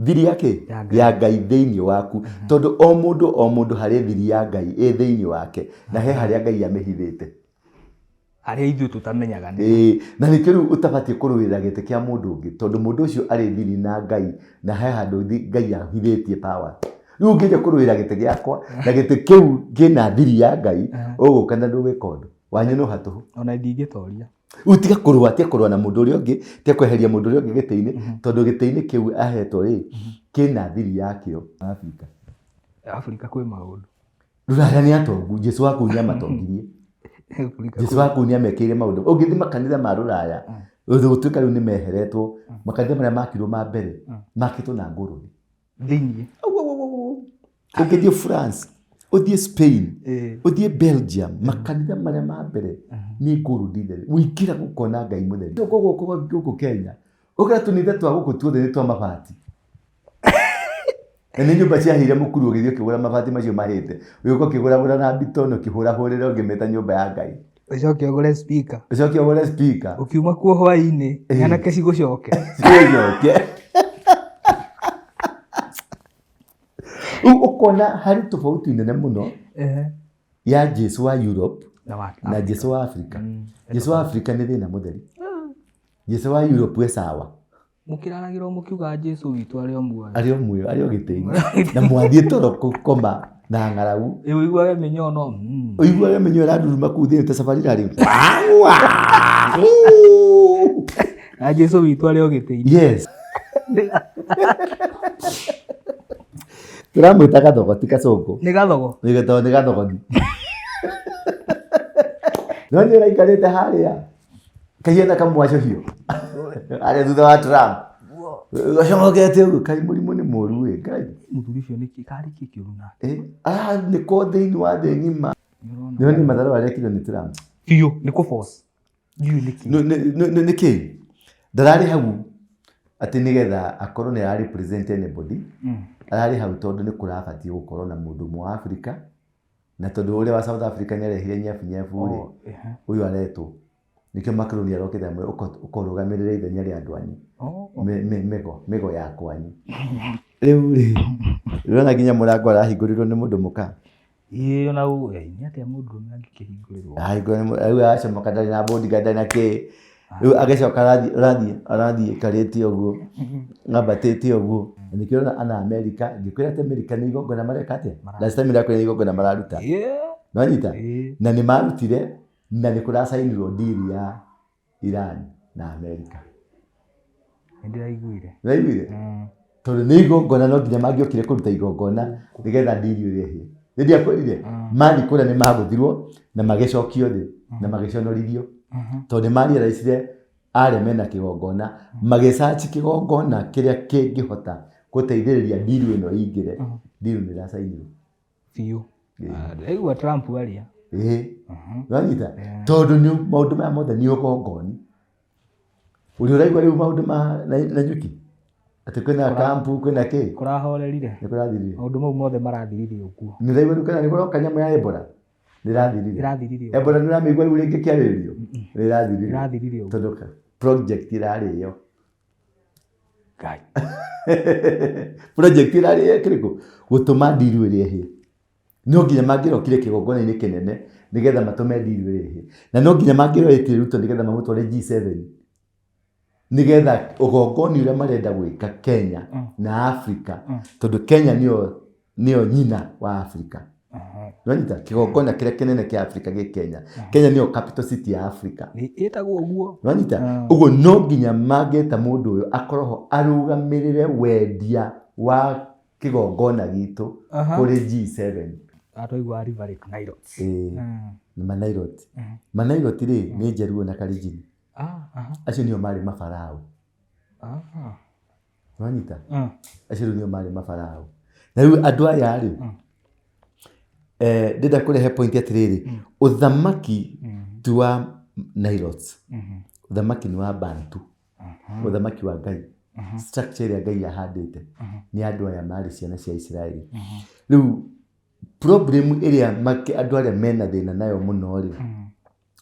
Thiri ya kĩ? Ya Ngai. Ya Ngai thĩinĩ waku. Tondũ o mũndũ o mũndũ harĩ thiri ya Ngai ĩ thĩinĩ wake na he harĩa Ngai amĩhithĩte. Harĩa ithuĩ tũtamenyaga nĩ. Ĩĩ, na nĩkĩo rĩu ũtabatiĩ kũrũĩrĩra gĩtĩ kĩa mũndũ ũngĩ tondũ mũndũ ũcio arĩ thiri na Ngai na he handũ Ngai ahithĩtie power. Rĩu ũngĩenda kũrũĩra gĩtĩ gĩakwa na gĩtĩ kĩu kĩna thiri ya Ngai, ũgũka na ndũgwĩka ũndũ. Wanyu no hatũhũ. Ona ndingĩtoria. Rĩu tiga kũrũa, tiga kũrũa na mũndũ ũrĩa ũngĩ, tiga kweheria mũndũ ũrĩa ũngĩ gĩtĩ-inĩ, tondũ gĩtĩ-inĩ kĩu ahetwo rĩ, kĩna thiri yakĩo. Afrika. Afrika kwĩ maũndũ. Rũraya nĩ atongu, Jesu wa kũu nĩ amatongirie. Jesu wa kũu nĩ amekĩire maũndũ. Ũngĩthiĩ makanitha ma Rũraya, gũtuĩka rĩu nĩ meheretwo, makanitha marĩa makirwo ma mbere, makĩtwo na ngũrũni. Thĩinĩ. Au, au, au, au. Ũngĩthiĩ France, ũthiĩ Spain, ũthiĩ Belgium, makanitha marĩa ma mbere nĩ ngũrũni theri. Ũingĩra gũkona Ngai mũtheri. Gũkũ gũkũ Kenya, ũkĩra tũnitha twa gũkũ tuothe nĩ twa mabati. Na nĩ nyũmba ciahĩire mũkuru ũgĩthiĩ ũkĩgũra mabati macio mahĩte. Ũgĩũka ũkĩgũragũra na mbito na ũkĩhũrahũrĩra ũngĩmĩta nyũmba ya Ngai. Ũcoke ũgũre speaker. Ũcoke ũgũre speaker. Ũkiuma kuo hwaĩ-inĩ, nyanake cigũcoke. Cigũcoke. Rĩu ũkona harĩ tofauti nene mũno ya Jesu wa Europe na Jesu wa Afrika. Jesu wa Afrika nĩ thĩna mũtheri. Jesu wa Europe e sawa. Mũkĩraragĩra o mũkiugaga Jesu witũ arĩ o muoyo. Arĩ o muoyo, arĩ o gĩtĩ-inĩ. Na mwathiĩ toro kũkoma na ng'aragu. Ĩ ũiguage mĩnyoo no. Ũiguage mĩnyoo ĩraruruma kũu thĩinĩ ta cabarirarĩ. Na Jesu witũ arĩ o gĩtĩ-inĩ. Yes. Tũramwĩta gathogo ti kacũngũ. Nĩ gathogo. Nĩ gathogo nĩ gathogoni. No nĩ ũraikarĩte harĩa. Kahiana kamwacũhio. Harĩa thutha wa Trump. Gacogete ũguo kaĩ mũrimũ nĩ mũru ĩ Ngai. Mũthuri ũcio nĩkĩ karĩ kĩ kĩũru nake? Eh, ah, nĩ ko thĩinĩ wa thĩ ng'ima. Nĩ nĩ matharũ arekirwo nĩ Trump. Biũ nĩ kũ force. Ndiũĩ nĩkĩ. Nĩ kĩ? Ndararĩ hau atĩ nĩgetha akorwo nĩ ara represent anybody. Ararĩ hau tondũ nĩ kũrabatiĩ gũkorwo na mũndũ ũmwe wa Afrika na tondũ ũrĩa wa South Africa nĩ arehire nyebu rĩ, ũyũ aretwo. Nĩkĩo Macron arokĩte amwĩre ũka ũrũgamĩrĩre ithenya rĩa andũ anyu. Mĩgo, mĩgo ya kwanyu. Rĩu rĩ, ũrona nginya mũrango arahingũrĩrwo nĩ mũndũ mũka. Ĩĩ ona nĩ atĩa mũndũrũme angĩkĩhingũrĩrwo? Ahingũrĩrwo rĩu aracomoka ndarĩ na bodyguard ndarĩ na kĩ. Rĩu agĩcoka arathiĩ arathiĩ arathiĩ aikarĩte ũguo, ambatĩte ũguo. Na nĩkĩo ũrona ana Amerika, ngĩkwĩra atĩ Amerika nĩ igongona mareka atĩa? Last time ndĩrakwĩra nĩ igongona mararuta. Nĩwanyita? Na nĩ marutire na nĩ kũracainirwo deal ya Iran na Amerika. Nĩ ndĩraiguire. Nĩwaiguire? Tondũ nĩ igongona no nginya mangĩokire kũruta igongona nĩgetha deal ĩrĩa ĩhĩe. Nĩ ndiakwĩrire? Mathiĩ kũrĩa nĩ magũthirwo na magĩcokio thĩ na magĩconorithio. Tondũ nĩ marealizire arĩa mena kĩgongona magĩcaci kĩgongona kĩrĩa kĩngĩhota gũteithĩrĩria deal ĩno ĩingĩre. Deal nĩ ĩracainirwo. Biũ. Ndĩraigua Trump aria. Ĩĩ. Nĩwanyita? Tondũ nĩ maũndũ maya mothe nĩ ũgongoni. Ũrĩa ũraigua rĩu maũndũ ma Nanyuki? Atĩ kwĩna kampu, kwĩna kĩ? Kũrahorerire. Nĩ kũrathirire. Maũndũ mau mothe marathirire ũguo. Nĩ ũraigua rĩu kana nĩ kũroka nyamũ ya Ebola? Nĩ ĩrathirire. Ĩrathirire ũguo. Ebola nĩ ũramĩigua rĩu rĩngĩ ĩkĩarĩrĩrio? Nĩ ĩrathirire. Ĩrathirire ũguo. Tondũ project ĩrarĩo. Ngai. Project ĩrarĩ kĩrĩkũ? Gũtũma ndiru ĩrĩa ĩhĩe. No nginya mangĩrokire kĩgongona-inĩ kĩnene nĩgetha matũme ndiru ĩrĩa ĩhĩe. Na no nginya mangĩroĩtire Ruto nĩgetha mamũtware G7 nĩgetha ũgongoni ũrĩa marenda gwĩka Kenya na Africa tondũ Kenya nĩyo nĩyo nyina wa Africa. Nĩwanyita? Kĩgongona kĩrĩa kĩnene kĩa Africa gĩ Kenya. Kenya nĩyo capital city ya Africa. Ĩtagwo ũguo. Nĩwanyita? Ũguo no nginya mangĩeta mũndũ ũyũ akorwo ho arũgamĩrĩre wendia wa kĩgongona gitũ kũrĩ G7. Twaigua River Lake Nilotes. Ĩĩ. Nĩ Manairot. Manairot rĩ, nĩ Njaruo na Kalenjin. Acio nĩo marĩ mabarao. Nĩwanyita? Acio rĩu nĩo marĩ mabarao. Na rĩu andũ aya rĩ, ndĩrenda kũrehe point atĩrĩrĩ, ũthamaki ti wa Nilotes. Ũthamaki nĩ wa Bantu. Ũthamaki wa Ngai. Structure ĩrĩa Ngai ahandĩte nĩ andũ aya marĩ ciana cia Isiraeli. Rĩu problem ĩrĩa andũ arĩa mena thĩna nayo mũno rĩ,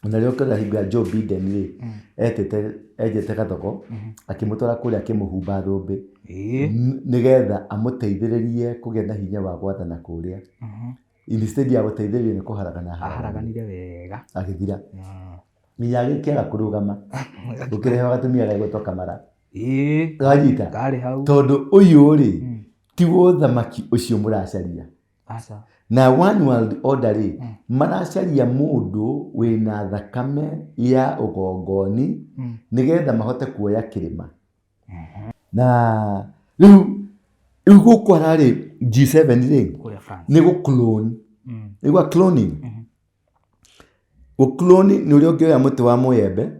Ona rĩrĩa ũkĩrora hingo ya Joe Biden rĩ, etĩte enjete gathogo akĩmũtwara kũrĩa akĩmũhumba thũmbĩ nĩgetha amũteithĩrĩrie kũgĩa na hinya wa gwathana kũrĩa. Instead ya gũteithĩrĩria nĩ kũharagana aharaganire wega. Agĩthira. Nginya agĩkĩaga kũrũgama. Gũkĩrehwo gatumia gegwĩtwo Kamara. Wanyita? Karĩ hau. Tondũ ũyũ rĩ, ti ũthamaki ũcio mũracaria. Aca. Na one world order rĩ, maracaria mũndũ wĩna thakame ya ũgongoni nĩgetha mahote kuoya kĩrĩma. Na rĩu rĩu gũkũ ararĩ G7 rĩ, Kũrĩa France. nĩ gũ clone. Nĩ gwa cloning. Gũ clone nĩ ũrĩa ũngĩoya mũtĩ wa mũyembe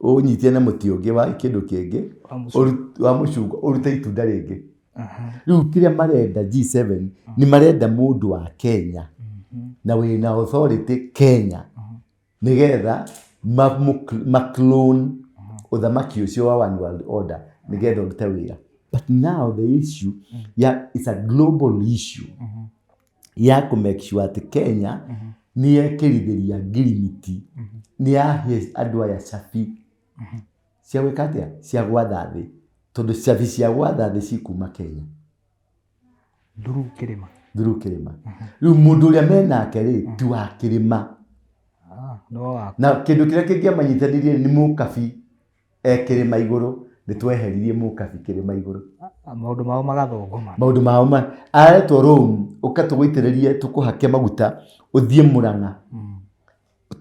ũnyitie na mũtĩ ũngĩ wa kĩndũ kĩngĩ Wa mũcungwa. wa mũcungwa ũrute itunda rĩngĩ. Rĩu kĩrĩa marenda G7 nĩ marenda mũndũ wa Kenya na wĩna authority Kenya nĩgetha ma clone ũthamaki ũcio wa one world order nĩgetha ũrute wĩra. But now the issue ya it's a global issue ya kũ make sure atĩ Kenya nĩ yekĩrithĩria ngirimiti, nĩ yahe andũ aya cabi cia gwĩka atĩa, cia gwatha thĩ, tondũ cabi cia gwatha thĩ cikuma Kenya. Through kĩrĩma. Through kĩrĩma. Rĩu mũndũ ũrĩa menake rĩ ti wa kĩrĩma. Ah, no wa Na kĩndũ kĩrĩa kĩngĩamanyitanirie nĩ mũkabi e kĩrĩma igũrũ, nĩ tweheririe mũkabi kĩrĩma igũrũ. Maũndũ mao magathũngũma. Maũndũ mao ma aretwo Rome, ũka tũgũitĩrĩrie, tũkũhake maguta ũthiĩ Mũrang'a,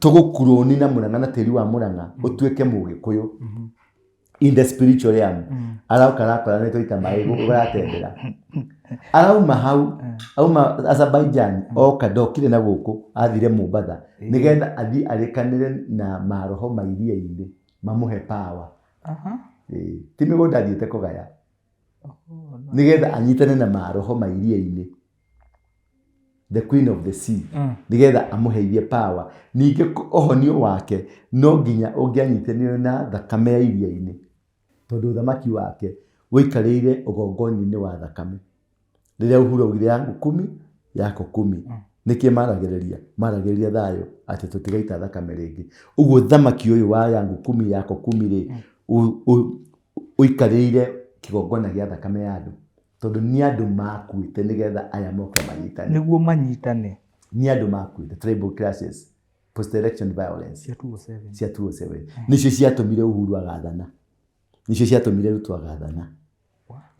tũgũkurũni na Mũrang'a na tĩri wa Mũrang'a ũtuĩke Mũgĩkũyũ in the spiritual realm. Arauka arakora nĩ twaita maĩ ũratendera. Arauma hau, auma Azerbaijan, oka ndokire na gũkũ, athire Mombatha nĩgetha athiĩ arĩkanĩre na maroho ma iria-inĩ mamũhe power. Ĩĩ, ti mĩgũnda athiĩte kũgaya, nĩgetha anyitane na maroho ma iria-inĩ, the queen of the sea, nĩgetha amũheithie power. Ningĩ ũhonio wake no nginya ũngĩanyitanĩire na thakame ya iria-inĩ, tondũ ũthamaki wake ũikarĩire ũgongoni-inĩ wa thakame. Rĩrĩa Uhuru augire yangu kumi yako kumi, nĩkĩ maragĩrĩria? Maragĩrĩria thayũ, atĩ tũtigaita thakame rĩngĩ. Ũguo thamaki ũyũ wa yangu kumi yako kumi rĩ, ũikarĩire kĩgongona gĩa thakame ya andũ, tondũ nĩ andũ makuĩte nĩgetha aya moke manyitane. Nĩguo manyitane. Nĩ andũ makuĩte, tribal clashes, post election violence cia 207. Cia 207 nĩcio ciatũmire Uhuru agathana, nĩcio ciatũmire Ruto agathana.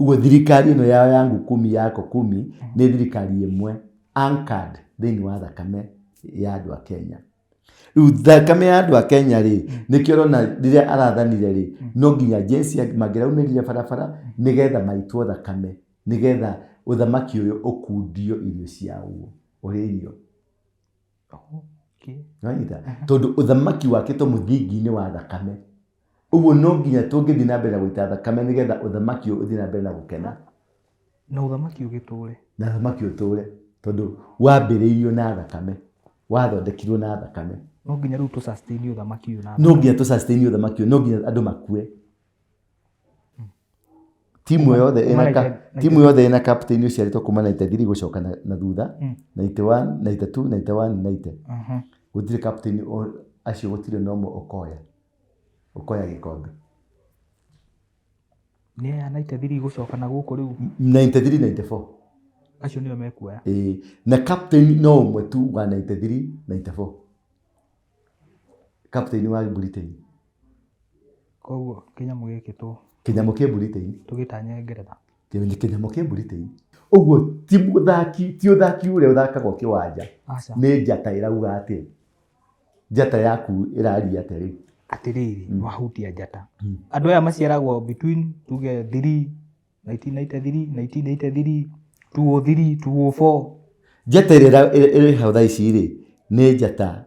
Ũguo thirikari ĩno ya yangu kumi yako kumi nĩ thirikari ĩmwe anchored thĩinĩ wa thakame ya andũ a Kenya. Rĩu thakame ya andũ a Kenya rĩ, nĩkĩo ũrona rĩrĩa arathanire rĩ, no nginya jeshi mangĩraumĩrire barabara nĩgetha maitwo thakame, nĩgetha ũthamaki ũyũ ũkundio irio ciaguo, ũrĩe irio. Nĩwanyita? Tondũ ũthamaki wakĩtwo mũthingi-inĩ wa thakame. Ũguo no nginya tũngĩthiĩ na mbere na gũita thakame nĩgetha ũthamaki ũyũ ũthiĩ na mbere na gũkena. Na ũthamaki ũgĩtũre. Na ũthamaki ũtũre, tondũ wambĩrĩirio na thakame, wathondekirwo na thakame. No nginya rĩu tũ sustain ũthamaki ũyũ na No nginya tũ sustain ũthamaki ũyũ, no nginya andũ makue. Timu yothe ĩna timu yothe ĩna captain ũciarĩtwo kuma 93 gũcoka na thutha, 91, 92, 91, 90. Gũtirĩ captain acio, gũtirĩ na ũmwe ũkoya gĩkombe. Nĩ aya 93 gũcoka na gũkũ rĩu? 93, 94. Acio nĩo mekuoya. Ĩĩ, na captain no ũmwe tu wa 93, 94. Captain wa Britain. Koguo kĩnyamũ gĩkĩ tũ Kĩnyamũ kĩ Britain. Tũgĩtanye Ngeretha. Kĩnyamũ kĩ Britain. Ũguo ti mũthaki, ti ũthaki ũrĩa ũthakagwo kĩwanja. Aca. Nĩ njata ĩrauga atĩa? Njata yaku ĩraria atĩa rĩu? Atĩrĩrĩ, wahutia njata. Andũ aya maciaragwo between tuge 3 1993, 1983, 203, 204. Njata ĩrĩa ĩrĩ hau thaa ici rĩ, nĩ njata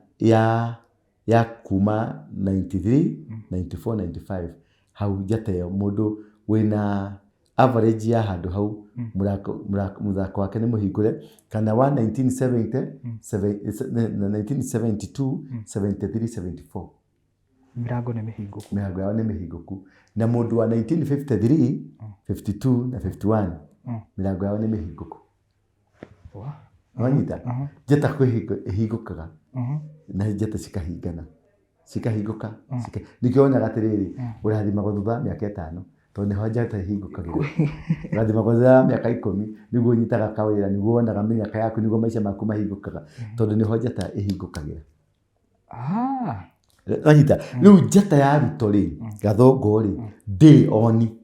ya kuma 93, 94, 95 hau. Njata ĩyo, mũndũ wĩna average ya handũ hau, mũthako wake nĩ mũhingũre, kana wa 1970, 1972, 73, 74. Mĩrango nĩ mĩhingũku. Mĩrango yao nĩ mĩhingũku. Na mũndũ wa 1953, 52 na 51, mĩrango yao nĩ mĩhingũku. Wa. Wanyita? Njata kwĩ hingo ĩhingũkaga na njata cikahingana, cikahingũka. Nĩkĩo wonaga atĩrĩrĩ, ũrathimagwo thutha wa mĩaka 5, tondũ nĩho njata ĩhingũkagĩra. Ũrathimagwo thutha wa mĩaka 10, nĩguo ũnyitaga kawĩra, nĩguo wonaga mĩnyaka yaku, nĩguo maica maku mahingũkaga, tondũ nĩho njata ĩhingũkagĩra. Wanyita? Rĩu njata ya Ruto rĩ, Gathongo rĩ, ndĩrĩ oni.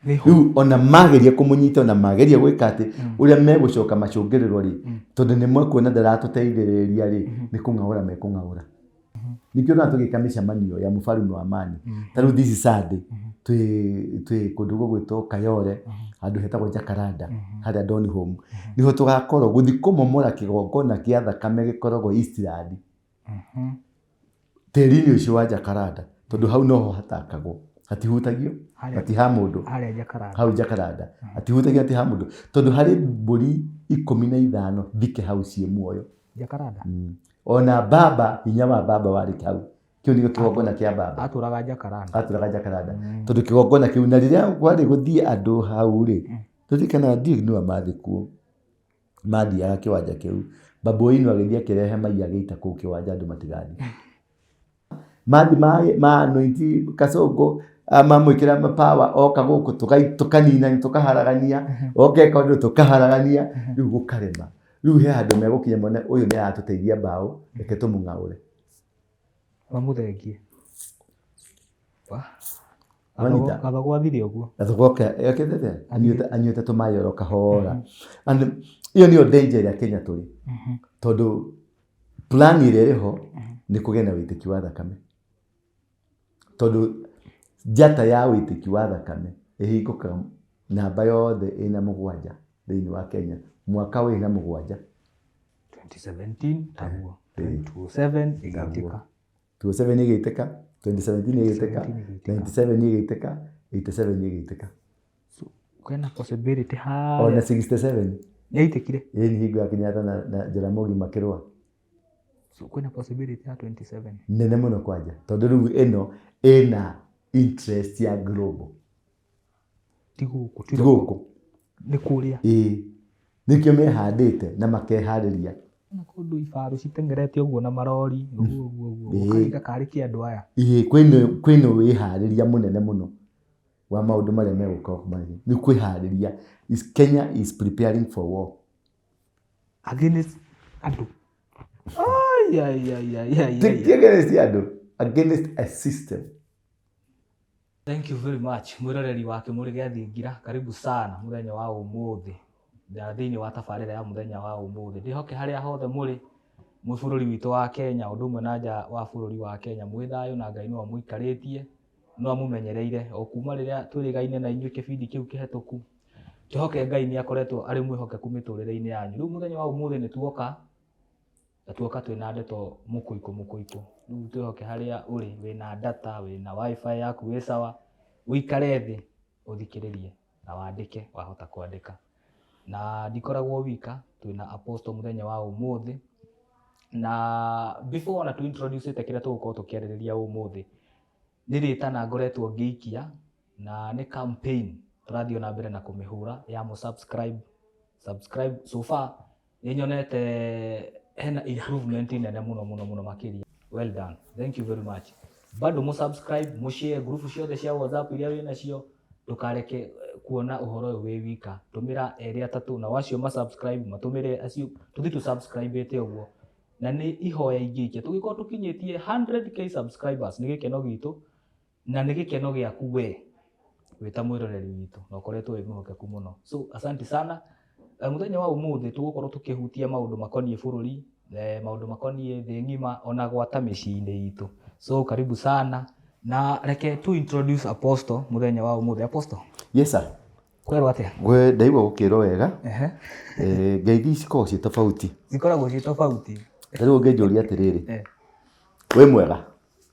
Rĩu ona mageria kũmũnyita, ona mageria gwĩka atĩ, ũrĩa megũcoka macũngĩrĩrwo rĩ, tondũ nĩ mekuona ndaratũteithĩrĩria rĩ, nĩ kũng'aũra mekũng'aũra. Ningĩ ũrona tũgĩka mĩcemanio ya mũbarume wa Amani. Ta rĩu this Sunday, twĩ kũndũ gũgwĩtwo Kayole, handũ hetagwo Jacaranda, harĩa Don Home. Nĩho tũgakorwo gũthiĩ kũmomora kĩgongona kĩa thakame gĩkoragwo Eastland. Tĩri-inĩ ũcio wa Jacaranda, tondũ hau noho hatakagwo, hatihutagio, hati ha mũndũ. Harĩa Jacaranda. Hau Jacaranda. Hatihutagio, hati ha mũndũ. Tondũ harĩ mbũri 15 thike hau ciĩ muoyo. Jacaranda? Ona baba, hinya wa baba warĩ hau. Kĩu nĩkĩo kĩgongona kĩa baba. Atũraga Jacaranda. Atũraga Jacaranda. Tondũ kĩgongona kĩu, na rĩrĩa kwarĩ gũthiĩ andũ hau rĩ, tũririkanaga ndiũĩ nũ mathiĩ kuo. Mathiaga kĩwanja kĩu. Babu Owino agĩthiĩ akĩrehe mai agĩita kũu kĩwanja andũ matigathiĩ. Mathiĩ ma anoint Kasongo, mamwĩkĩra power, oka gũkũ tũkanina, tũkaharagania, oka eka ũndũ tũkaharagania, rĩu gũkarema. Rĩu he handũ megũkinya mone ũyũ nĩ aratũteithia mbaũ, reke tũmũng'aũre. Mamũthengie. Wanyita? Gathogo athire ũguo. Gathogo okĩte atĩa? Anyuĩte tũmaĩ oro kahora. And ĩyo nĩyo danger ĩrĩa Kenya tũrĩ. Tondũ plan ĩrĩa ĩrĩ ho nĩ kũgĩa na wĩitĩki wa thakame. Tondũ njata ya wĩitĩki wa thakame ĩhingũkaga namba yothe ĩna 7 thĩinĩ wa Kenya. Mwaka wĩna 7. 2017 taguo. 2007 ĩgĩitĩka. 2007 ĩgĩitĩka, 2017 ĩgĩitĩka, 97 ĩgĩitĩka, 87 ĩgĩitĩka. So, kwĩna possibility harĩa. Ona 67. Nĩyaitĩkire? Ĩĩ, nĩ hingo ya Kenyatta na Jaramogi makĩrũa. So, kwĩna possibility ya 27. Nene mũno kwanja, tondũ rĩu ĩno ĩna interest ya global. Ti gũkũ, ti gũkũ. Nĩ kũrĩa. Ĩĩ. Nĩkĩo mehandĩte na makeharĩria. Na kũndũ ibaru citeng'erete ũguo na marori, ũguo ũguo ũguo. Ũkariga karĩ kĩ andũ aya. Ĩĩ, kwĩna wĩharĩria mũnene mũno wa maũndũ marĩa megũka. Nĩ kwĩharĩria. Kenya is preparing for war. Against andũ. Ai, ai, ai, ai, ai, ai. Against andũ. Against a system. Thank you very much mwiroreri wa Kĩmũrĩ gĩa Thingira, karibu sana mũthenya wa ũmũthĩ na thĩinĩ wa tabarĩra ya mũthenya wa ũmũthĩ. Ndĩhoke harĩa hothe mũrĩ mwĩ bũrũri witũ wa Kenya ũndũ ũmwe na nja wa bũrũri wa Kenya, mwĩ thayũ na Ngai no amũikarĩtie, no amũmenyereire o kuma rĩrĩa twĩrĩgaine na inyuĩ kĩbindi kĩu kĩhetũku. Twĩhoke Ngai nĩ akoretwo arĩ mwĩhokeku mĩtũrĩre-inĩ yanyu. Rĩu mũthenya wa ũmũthĩ nĩ tuoka na tuoka twĩna ndeto mũkũikũ mũkũikũ. Rĩu twĩhoke harĩa ũrĩ wĩna data, wĩna wifi yaku wĩ sawa, ũikare thĩ ũthikĩrĩrie na wandĩke wahota kwandĩka. Na ndikoragwo wika, twĩna Apostle mũthenya wa ũmũthĩ. Na before ona tu introduce kĩrĩa tũgũkorwo tũkĩarĩrĩria ũmũthĩ, nĩ rĩtana ngoretwo ngĩikia na nĩ campaign tũrathiĩ ona mbere na kũmĩhũra ya mũ subscribe. Subscribe so far nĩ nyonete hena improvement nene mũno mũno mũno makĩria. Well done. Thank you very much. Bado mũ subscribe, mũ share group ciothe cia WhatsApp iria wĩ nacio, ndũkareke kuona ũhoro ũyũ wĩ wika. Tũmĩra erĩ atatũ na wacio ma subscribe matũmĩre acio tũthiĩ tũ subscribe ĩte ũguo. Na nĩ ihoya ingĩikia tũngĩkorwo tũkinyĩtie 100k subscribers nĩ gĩkeno gitũ na nĩ gĩkeno gĩaku we wĩ ta mwĩroreri witũ na ũkoretwo wĩ mwĩhokeku mũno. So asante sana. Mũthenya wa ũmũthĩ tũgũkorwo tũkĩhutia maũndũ makoniĩ bũrũri, maũndũ makoniĩ thĩ ng'ima ona gwata mĩciĩ-inĩ itũ. So karibu sana na reke tu introduce Apostle mũthenya wa ũmũthĩ. Apostle. Yes sir. Kwerwo atĩa? Gwe ndaigua gũkĩrwo wega. Ngeithi cikoragwo ciĩ tofauti. Cikoragwo ciĩ tofauti. Ta rĩu ũngĩnjũria atĩrĩrĩ, wĩ mwega?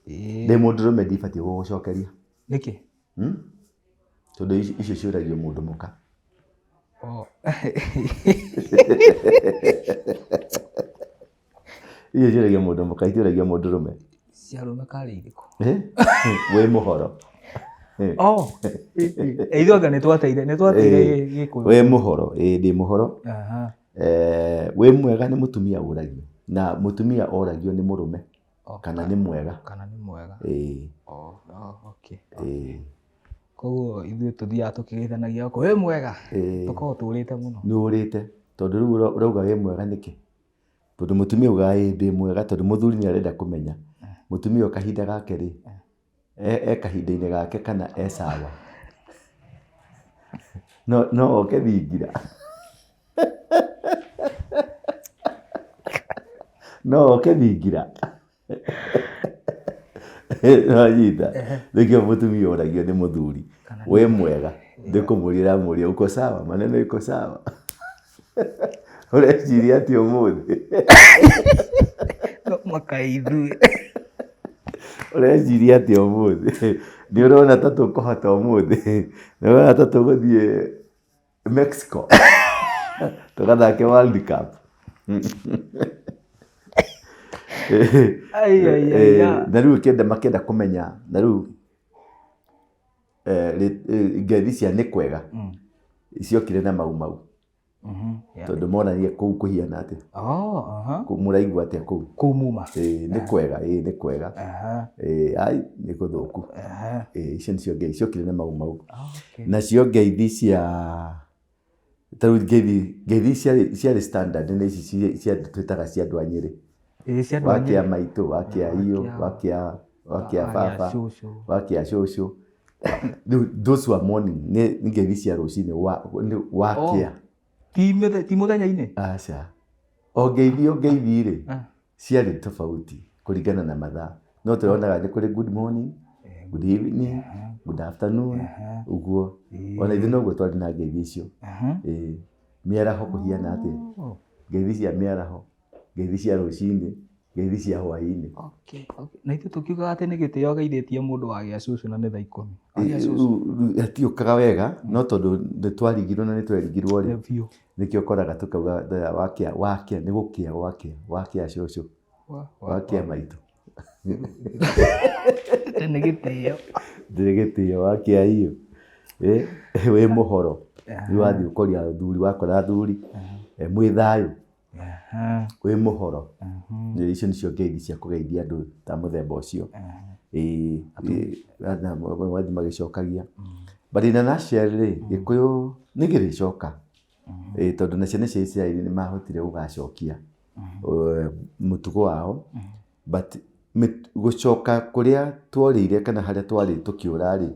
Ndĩ mũndũrũme ndibatiĩ gũgũcokeria. Nĩkĩ? Tondũ icio ciũragio mũndũ mũka. Icio ciũragio mũndũ mũka, itiũragio mũndũrũme. Cia arũme karĩ irĩkũ? Wĩ mũhoro. Ithuĩ anga nĩ twateire, nĩ twateire Gĩkũyũ. Wĩ mũhoro, ĩĩ ndĩ mũhoro. Wĩ mwega nĩ mũtumia ũragio na mũtumia oragio nĩ mũrũme kana nĩ mwega. Kana nĩ mwega. Ĩĩ. Oh, oh, okay. Ĩĩ. Koguo ithuĩ tũthiaga tũkĩgeithanagia gũkũ, wĩ mwega? Ĩĩ. Tũkoragwo tũrĩte mũno. Nĩ ũrĩte tondũ rĩu ũrauga wĩ mwega nĩkĩ? Tondũ mũtumia augaga ĩĩ ndĩ mwega tondũ mũthuri nĩ arenda kũmenya mũtumia ũyũ kahinda gake rĩ, e kahinda-inĩ gake kana e sawa. No oke thingira. No oke thingira. Nĩwanyita? Nĩkĩo mũtumia oragio nĩ mũthuri, wĩ mwega? Nĩ kũmũria ũramũria uko sawa? Maneno iko sawa? Ũreciria atĩa ũmũthĩ? No mũhaka ithuĩ. Ũreciria atĩa ũmũthĩ? Nĩ ũrona ta tũkũhota ũmũthĩ? Nĩ ũrona ta tũgũthiĩ Mexico tũgathake World Cup? Ai, ai, ai, ai. Na rĩu makĩenda kũmenya na rĩu ngeithi cia nĩ kwega ciokire na Mau Mau. Tondũ monanie kũu kũhiana atĩa. Oh, aha. Kũu mũraigua atĩa kũu? Kũu muma. Ĩĩ nĩ kwega, ĩĩ nĩ kwega. Ĩĩ ai nĩ gũthũku. Ĩĩ icio nĩcio ngeithi ciokire na Mau Mau. Okay. Nacio ngeithi cia ta rĩu ngeithi ngeithi ciarĩ ciarĩ standard nĩ ici cia twĩtaga cia andũ a Nyĩrĩ. Ĩĩ cia andũ a Wakĩa Nyĩrĩ. maitũ, wakĩa iyũ, wakĩa wakĩa baba, cũcũ. wakĩa cũcũ. Rĩu those were morning nĩ ngeithi cia rũcinĩ wakĩa. Ti mũthenya-inĩ? Aca. O ngeithi o ngeithi rĩ, ciarĩ tofauti kũringana na mathaa. No tũronaga nĩ kũrĩ good morning, good evening, good afternoon, ũguo. Ona ithuĩ noguo twarĩ na ngeithi icio. Ĩĩ. Mĩaraho kũhiana atĩa? Ngeithi cia mĩaraho, ngeithi cia rũcinĩ, ngeithi cia hwaĩ-inĩ. Okay, okay. Na ithuĩ tũkiugaga atĩ nĩ gĩtĩo geithĩtie mũndũ wagĩa cũcũ na nĩ thaa ikũmi. Wagĩa cũcũ. Hatiũkaga wega, no tondũ nĩ twarigirwo na nĩ twerigirwo rĩ, Biũ. nĩkĩo ũkoraga tũkauga wakĩa, wakĩa, nĩ gũkĩa gwakĩa, wakĩa cũcũ, wakĩa maitũ. Nĩ gĩtĩo. Nĩ gĩtĩo, wakĩa iyũ. Wĩ mũhoro. Rĩu wathiĩ ũkoria athuri, wakora athuri, mwĩ thayũ, wĩ mũhoro. Icio nĩcio ngeithi cia kũgeithia andũ ta mũthemba ũcio. Ĩĩ, mathiĩ magĩcokagia. But in a nutshell rĩ, Gĩkũyũ nĩ gĩrĩcoka. Tondũ na ciana cia Isiraeli nĩ mahotire gũgacokia mũtugo wao. But gũcoka kũrĩa tworĩire kana harĩa twarĩ tũkĩũra rĩ,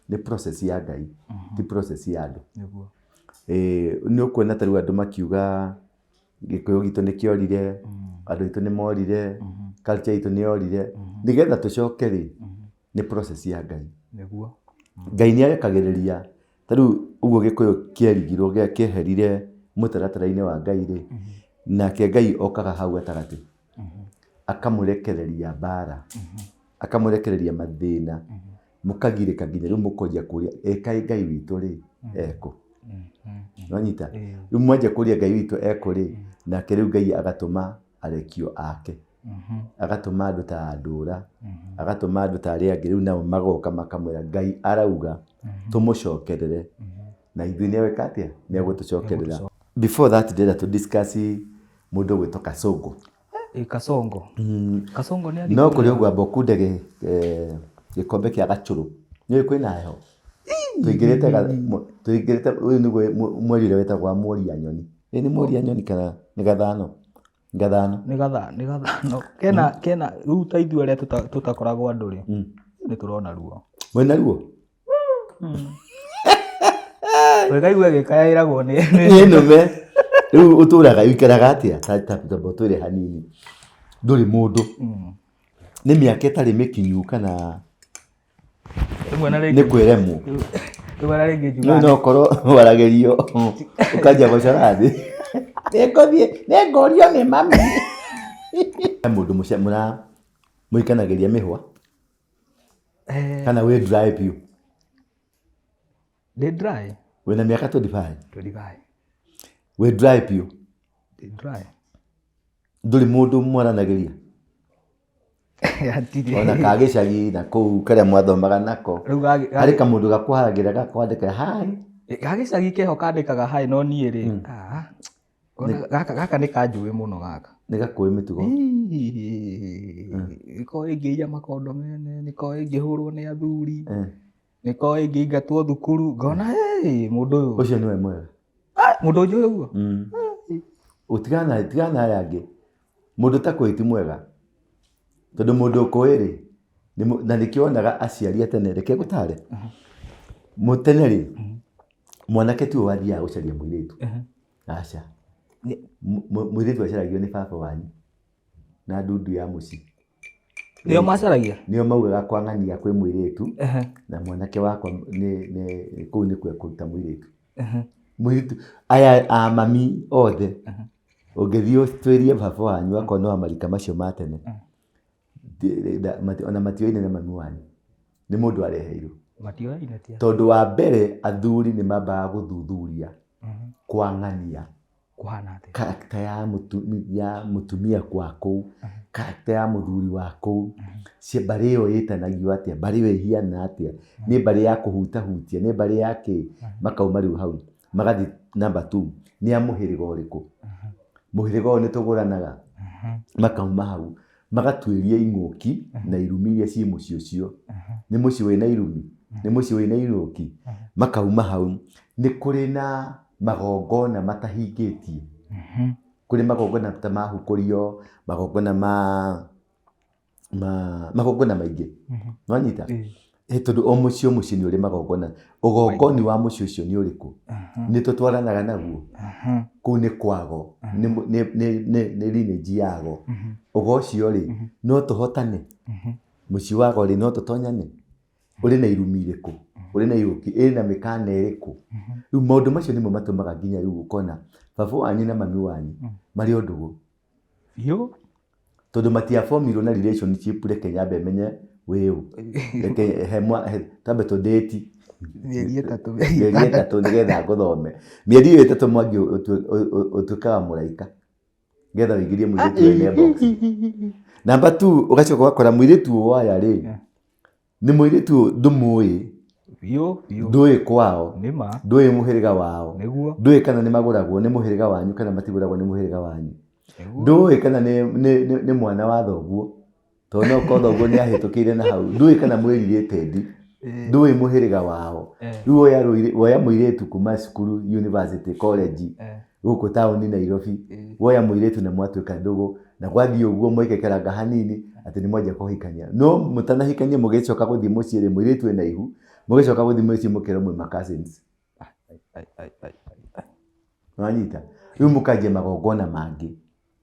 nĩ process ya Ngai, ti process ya andũ. Nĩ ũkuona ta rĩu andũ makiuga Gĩkũyũ gitũ nĩ kĩorire, andũ aitũ nĩ morire, culture itũ nĩ yorire. Nĩgetha tũcoke rĩ, nĩ process ya Ngai. Ngai nĩ arekagĩrĩria, ta rĩu ũguo Gĩkũyũ kĩerigirwo kĩeherire mũtaratara-inĩ wa Ngai rĩ, nake Ngai okaga hau gatagatĩ, akamũrekereria mbara, akamũrekereria mathĩna, mũkagirĩka nginya rĩu mũkonjia kũria ĩ kaĩ Ngai witũ rĩ ekũ? Nĩwanyita? Rĩu mwanjia kũria Ngai witũ ekũ rĩ, nake rĩu Ngai agatũma arekio ake, agatũma andũ ta Ndũra, agatũma andũ ta arĩa angĩ, rĩu nao magoka makamwĩra Ngai arauga tũmũcokerere na ithuĩ nĩ egwĩka atĩa? Nĩ egũtũcokerera. Before that ndĩrenda tũ discuss mũndũ ũgwĩtwo Kasongo. Ĩ Kasongo. Kasongo nĩ No kũrĩ ũguo amba ũkunde gĩkombe kĩa gacũrũ. Nĩ ũĩ kwĩna heho? Tũingĩrĩte tũingĩrĩte ũyũ nĩguo mweri ũrĩa wĩtagwo wa mweri nyoni. Ĩ nĩ mweri nyoni kana nĩ gathano? Gathano. Nĩ nĩ gathano. Kena kena rĩu ta ithuĩ arĩa tũtakoragwo andũ rĩ, nĩ tũrona ruo. Mwĩna ruo? Ũkaigua ĩgĩkaĩragwo nĩ Nĩ nũme. Rĩu ũtũraga ũikaraga atĩa? Ta tamba ũtwĩre hanini. Ndũrĩ mũndũ. Nĩ mĩaka ĩtarĩ mĩkinyu kana Rĩmwe na rĩngĩ nĩ kwĩremwo? Rĩmwe na rĩngĩ Rĩu njugaga no ũkorwo waragĩrio ũkanjia gũcora thĩ. Nĩngũthiĩ, nĩngũrio nĩ mami. He mũndũ mũra mũikanagĩria mĩhwa kana wĩ dry biũ? Ndĩ dry. Wĩna mĩaka 25? 25. Wĩ dry biũ? Ndĩ dry. Ndũrĩ mũndũ mwaranagĩria? Hatirĩ. Ona ka gĩcagi na kũu karĩa mwathomaga nako. Rĩu Harĩ kamũndũ gakwaragĩra gakwandĩkĩra hi. Ga gĩcagi keho kandĩkaga hi no niĩ rĩ, ah, Ngona gaka gaka nĩ kanjũĩ mũno gaka. Nĩ gakũĩ mĩtugo. Nĩkoĩ ngĩiya makondo mene, nĩkoĩ ngĩhũrwo nĩ athuri, nĩkoĩ ngĩingatwo thukuru, ngona hey, mũndũ ũyũ. Ũcio nĩwe mwega. Ah, mũndũ ũnjũĩ ũguo? Tigana tigana aya angĩ. Mũndũ ũtakũĩ ti mwega. Tondũ mũndũ ũkũĩ rĩ, na nĩkĩo wonaga aciari a tene, reke ngũtare. Tene rĩ, mwanake tiwe wathiaga gũcaria mũirĩtu. Aca. Mũirĩtu acaragio nĩ baba wanyu na ndundu ya mũciĩ. Nĩo macaragia? Nĩo maugaga kwa ng'ania kwĩ mũirĩtu na mwanake wakwa nĩ kũu nĩkuo ekũruta mũirĩtu. Mũirĩtu aya a mami othe ũngĩthiĩ ũtuĩrie baba wanyu akorwo nĩ wa marika macio ma tene, ona matioaine na mami wanyu, nĩ mũndũ areheirwo. Matioaine tia? Tondũ wa mbere athuri nĩ mambaga gũthuthuria kwa ng'ania. Kũhana atĩa? Character ya mũtumia kwa kũu, character ya mũthuri wa kũu, mbarĩ ĩyo ĩtanagio atĩa, mbarĩ ĩyo ĩhiana atĩa, nĩ mbarĩ ya kũhutahutia, nĩ mbarĩ ya kĩ, makauma rĩu hau magathiĩ number 2, nĩ a mũhĩrĩga ũrĩkũ, mũhĩrĩga ũyũ nĩ tũgũranaga, makauma hau magatuĩria ing'ũki na irumi iria ciĩ mũciĩ ũcio, nĩ mũciĩ wĩna irumi, nĩ mũciĩ wĩna ing'ũki, makauma hau. Nĩ kũrĩ na magongona matahingĩtie, kũrĩ magongona ta ma hukũrio, magongona ma magongona maingĩ, nĩwanyita? Tondũ o mũciĩ o mũciĩ nĩ ũrĩ magongona, ũgongoni wa mũciĩ ũcio nĩ ũrĩkũ, nĩ tũtwaranaga naguo, kũu nĩ kwago, nĩ lineage yago, ũgo ũcio rĩ, no tũhotane, mũciĩ wago rĩ, no tũtonyane, ũrĩ na irumi irĩkũ, ũrĩ na irũki, ĩna mĩkana ĩrĩkũ, rĩu maũndũ macio nĩmo matũmaga nginya rĩu ũkona baba wanyu na mami wanyu marĩ o ndũgũ. Biũ. Tondũ matiabomirwo na relationship reke nyambe menye wĩ ũ. Reke he mwa, he, twambe tũ date. Mĩeri ĩtatũ. Mĩeri ĩtatũ nĩgetha ngũthome. Mĩeri ĩyo ĩtatũ Mwangi ũtuĩkaga mũraika. Nĩgetha ũingĩrie mũirĩtu wene box. Number 2, ũgacoka ũgakora mũirĩtu ũyũ waya rĩ, nĩ mũirĩtu ndũmũĩ. Biũ, biũ. Ndũĩ kwao. Nĩ ma. Ndũĩ mũhĩrĩga wao. Nĩguo. Ndũĩ kana nĩ magũragwo nĩ mũhĩrĩga wanyu kana matigũragwo nĩ mũhĩrĩga wanyu. Ndũĩ kana nĩ mwana wa thoguo. Tondũ no ũkorwo thoguo nĩ ahĩtũkĩire na hau. Ndũĩ kana mwĩ related. Ndũĩ mũhĩrĩga wao. Rĩu woya mũirĩtu kuma cukuru, university, college, gũkũ taũni Nairobi. Woya mũirĩtu na mwatuĩka ndũgũ, na gwathiĩ ũguo mwaikaikaraga hanini atĩ nĩ mwanjia kũhikania. No mũtanahikania mũgĩcoka gũthiĩ mũciĩ rĩ, mũirĩtu ena ihu, mũgĩcoka gũthiĩ mũciĩ mũkerwo mwĩ ma cousins. Nĩwanyita? Rĩu mũkanjia magongona mangĩ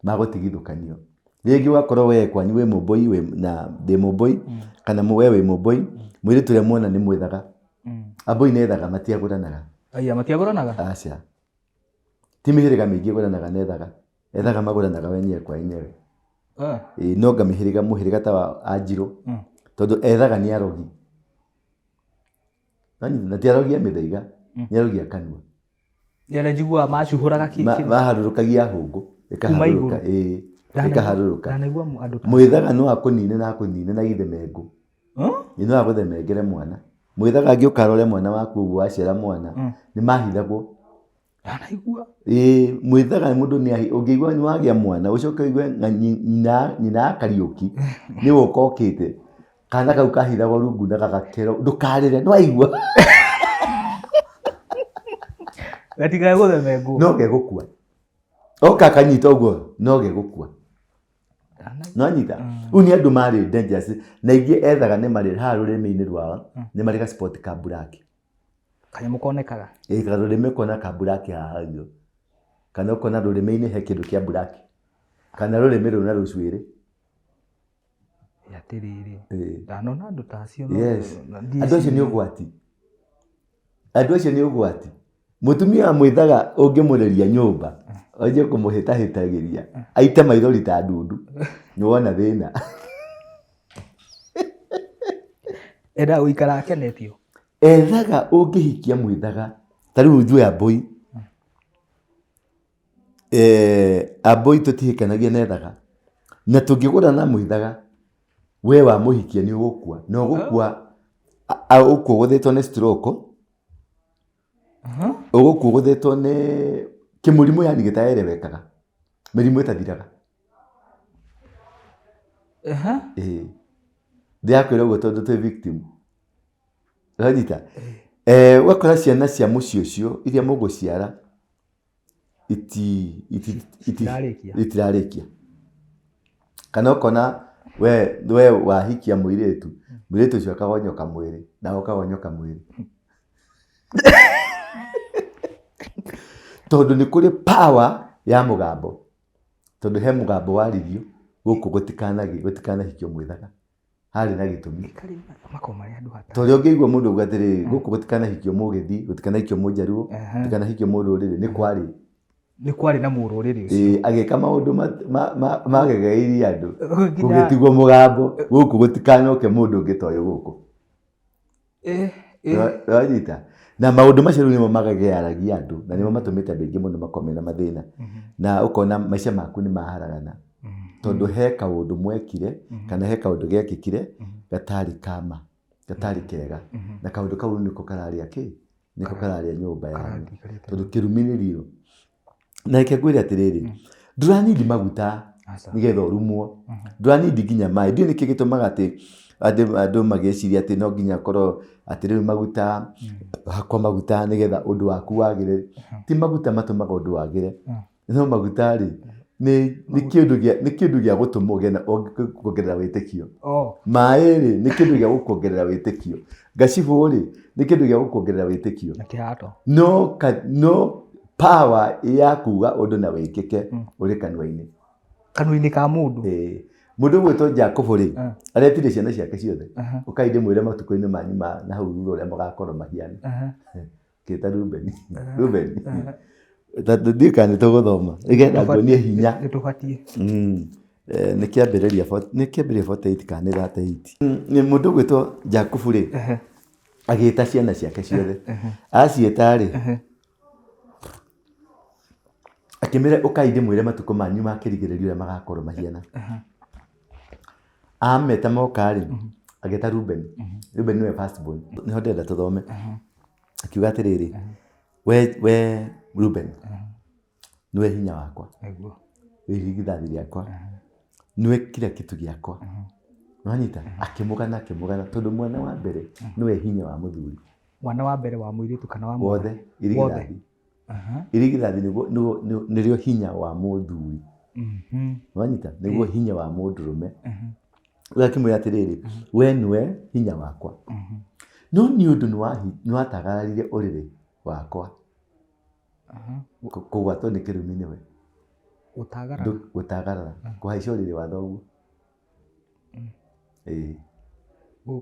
ma gũtigithũkanio. Rĩngĩ ũgakorwo we kwanyu wĩ mũmbũi, wĩ na ndĩ mũmbũi, kana we wĩ mũmbũi, mũirĩtu ũrĩa muona nĩ mwethaga. Ambũi nĩ ethaga, matiagũranaga. Aya, matiagũranaga? Aca. Ti mĩhĩrĩga mĩingĩ ĩgũranaga na ethaga. Ethaga magũranaga wenyewe kwa wenyewe. Ĩĩ, no nga mĩhĩrĩga, mũhĩrĩga ta wa Anjirũ, tondũ ethaga nĩ arogi. Na ti arogi a mĩthaiga, nĩ arogi a kanua. Nĩ arĩa njiguaga macuhũraga kĩ- kĩ- Maharũrũkagia hũngũ, Kuma igũrũ. ĩkaharũrũka, ĩĩ, ĩkaharũrũka. Ndanaigua andũ ta- Mwĩthaga no akũnine na akũnine na ithemengũ. Ĩ no agũthemengere mwana. Mwĩthaga angĩũka arore mwana waku ũguo waciara mwana, nĩ mahithagwo. Ndanaigua. Ĩĩ, mwĩthaga mũndũ nĩ ahi, ũngĩigua nĩ wagĩa mwana, ũcoke ũigue nyina ya Kariũki nĩ gũka okĩte. Kana kau kahithagwo rungu na gagakerwo, ndũkarĩre, nĩ waigua? Gatikae gũthemengwo. No gegũkua. Oka akanyita ũguo, no gegũkua. Nĩwanyita? Rĩu nĩ andũ marĩ dangerous. Na ingĩ ethaga nĩ marĩ haha rũrĩmĩ-inĩ rwao, nĩ marĩ ga spot ka black. Kanyamũ konekaga? Ĩĩ, karũrĩmĩ ũkona ka black haha ũguo. Kana ũkona rũrĩmĩ-inĩ he kĩndũ kĩa black. Kana rũrĩmĩ rũna rũcuĩrĩ. Atĩrĩrĩ, Ĩĩ. ndanona andũ ta acio no- Yes. na ndiĩ Andũ acio nĩ ciria. ũgwati. Andũ acio nĩ ũgwati. Mũtumia wa mwĩthaga ũngĩmũreria nyũmba, wanjie kũmũhĩtahĩtagĩria, aite maithori ta ndundu, nĩ wona thĩna. Endaga gũikara akenetio. Ethaga ũngĩhikia mwĩthaga, ta rĩu ithuĩ ambũi, ambũi tũtihikanagia na ethaga, na tũngĩgũra na mwĩthaga, we wamũhikia nĩ ũgũkua, na ũgũkua, ũgũkua ũgũthĩtwo nĩ stroke, ũgũkua ũgũthĩtwo nĩ Kĩmũrimũ yani gĩtaerewekaga, mĩrimũ ĩtathiraga. Ĩĩ. Ndĩrakwĩra ũguo tondũ twĩ victim. Ũranyita? Eh, ũgakora ciana cia mũciĩ ũcio iria mũgũciara iti iti iti Itirarĩkia. itirarĩkia. Kana ũkona we wahikia mũirĩtu, mũirĩtu ũcio akagonyoka mwĩrĩ nawe ũkagonyoka mwĩrĩ. Tondũ nĩ kũrĩ power ya mũgambo. Tondũ he mũgambo waririo gũkũ gũtikanahikio mwĩthaga. Harĩ na gĩtũmi. Makoragwo marĩ andũ hatari. Ta ũrĩa ũngĩigua mũndũ auga atĩrĩrĩ, gũkũ gũtikanahikio mũgĩthi, gũtikanahikio mũnjaruo, gũtikanahikio mũrũrĩrĩ, nĩ kwarĩ. Nĩ kwarĩ na mũrũrĩrĩ ũcio. Ĩĩ, agĩka maũndũ magegeirie andũ. Gũgĩtigwo mũgambo, gũkũ gũtikanoke mũndũ ũngĩ ta ũyũ gũkũ. Ũranyita? Na maũndũ macio rĩu nĩmo magegearagia andũ na nĩmo matũmĩte andũ aingĩ mũno makorwo mena mathĩna. Na ũkona maica maku nĩ maharagana tondũ he kaũndũ mwekire kana he kaũndũ gekĩkire gatarĩ ka ma, gatarĩ kega. Na kaũndũ kau nĩko kararĩa kĩ? Nĩko kararĩa nyũmba yanyu. Tondũ kĩrumi nĩ real. Na reke ngwĩre atĩrĩrĩ, ndũranindi maguta nĩgetha ũrumwo, ndũranindi nginya maĩ. Ndiũĩ nĩkĩ gĩtũmaga atĩ andũ magĩciria atĩ no nginya ũkorwo atĩ rĩu maguta, hakwo maguta nĩgetha ũndũ waku wagĩre. Ti maguta matũmaga ũndũ wagĩre, no maguta rĩ, nĩ kĩndũ gĩa gũtũma ũgĩe na kuongerera wĩtĩkio. Maĩ rĩ, nĩ kĩndũ gĩa gũkuongerera wĩtĩkio. Gacibũ rĩ, nĩ kĩndũ gĩa gũkuongerera wĩtĩkio. Na kĩhato. No power ya kuga ũndũ na wĩkĩke ũrĩ kanua-inĩ. Kanua-inĩ ka mũndũ. Ĩĩ. Mũndũ ũgwĩtwo Jakubu rĩ, aretire ciana ciake ciothe. Ũkai ndĩmwĩre matukũ-inĩ manyu ma na hau thutha ũrĩa magakorwo mahiana. Kĩta Rubeni. Rubeni. Tondũ ndiũĩ kana nĩ tũgũthoma. Nĩgetha nguonie hinya. Nĩ tũbatiĩ. Nĩ kĩambĩrĩria nĩ kĩambĩrĩria 48 kana nĩ 38. Nĩ mũndũ ũgwĩtwo Jakubu rĩ, agĩta ciana ciake ciothe. Aciĩta rĩ, akĩmĩra ũkai ndĩmwĩre matukũ manyu ma kĩrigĩrĩrio ũrĩa magakorwo mahiana. Ameta moka rĩ, agĩta Rubeni. Rubeni nĩwe first born. Nĩho ndĩrenda tũthome. Akiuga atĩrĩrĩ, we Rubeni, nĩwe hinya wakwa, wĩ irigithathi rĩakwa, nĩwe kila kitu gĩakwa. Nĩwanyita? Akĩmũgana akĩmũgana tondũ mwana wa mbere nĩwe hinya wa mũthuri. Mwana wa mbere wa mũirĩtu kana wa mwanake? Wothe, irigithathi. Irigithathi nĩrĩo hinya wa mũthuri. Nĩwanyita? Nĩguo hinya wa mũndũrũme. Rĩu akĩmwĩra atĩrĩrĩ, we nĩwe hinya wakwa. No nĩ ũndũ nĩwatagararire ũrĩrĩ wakwa. Kũgwatwo nĩ kĩrumi nĩwe. Gũtagarara? Gũtagarara. Kũhaica ũrĩrĩ wa thoguo. Ĩĩ.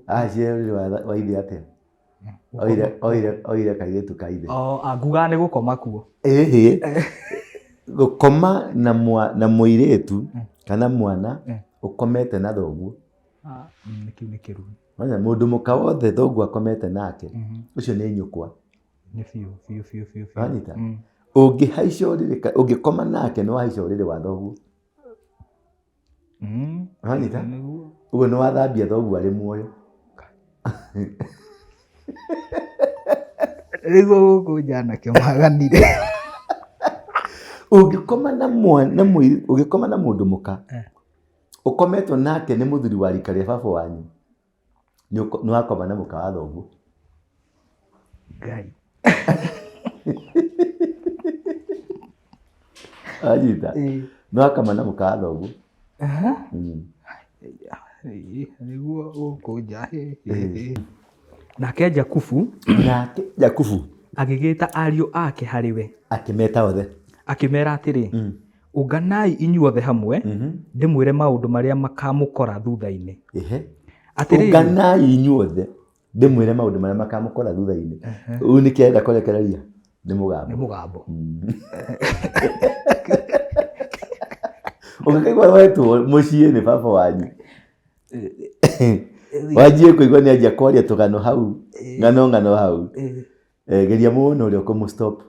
Ahaicire ũrĩrĩ wa ithe atĩa? Oire kairĩtu ka ithe. Ngugaga nĩ gũkoma kuo. Ĩhĩ. Gũkoma na mũirĩtu kana mwana ũkomete na thoguo. Kĩu nĩ kĩrumi. Mũndũ mũka wothe thoguo akomete nake, ũcio nĩ nyũkwa. Nĩ biũ biũ biũ biũ biũ. Wanyita? Ũngĩhaica ũrĩrĩ, ũngĩkoma nake nĩ wahaica ũrĩrĩ wa thoguo. Wanyita? Nĩguo. Ũguo nĩ wathambia thoguo arĩ muoyo. Nĩguo gũkũ nja anake maganire. Ũngĩkoma na mwana, ũngĩkoma na mũndũ mũka, ũkometwo nake nĩ mũthuri wa rika rĩa baba wanyu, nĩ wakoma na mũka wa thoguo. Ngai. Wanyita? Nĩ wakoma na mũka wa thoguo. Nĩguo gũkũ nja. Nake Jakubu. Nake Jakubu. Agĩgĩta ariũ ake harĩ we. Akĩmeta othe. Akĩmera atĩrĩ, Ũnganai inyuothe hamwe, ndĩmwĩre maũndũ marĩa makamũkora thutha-inĩ. Atĩrĩrĩ. Ũnganai inyuothe, ndĩmwĩre maũndũ marĩa makamũkora thutha-inĩ. Ũyũ nĩkĩ arenda kũrekereria? Nĩ mũgambo. Nĩ mũgambo. Ũngĩkaigua wetwo mũciĩ nĩ baba wanyu, wanjie kũigua nĩ anjia kwaria tũgano hau, ng'ano ng'ano hau. Geria mũno ũrĩa ũkũmũ stop.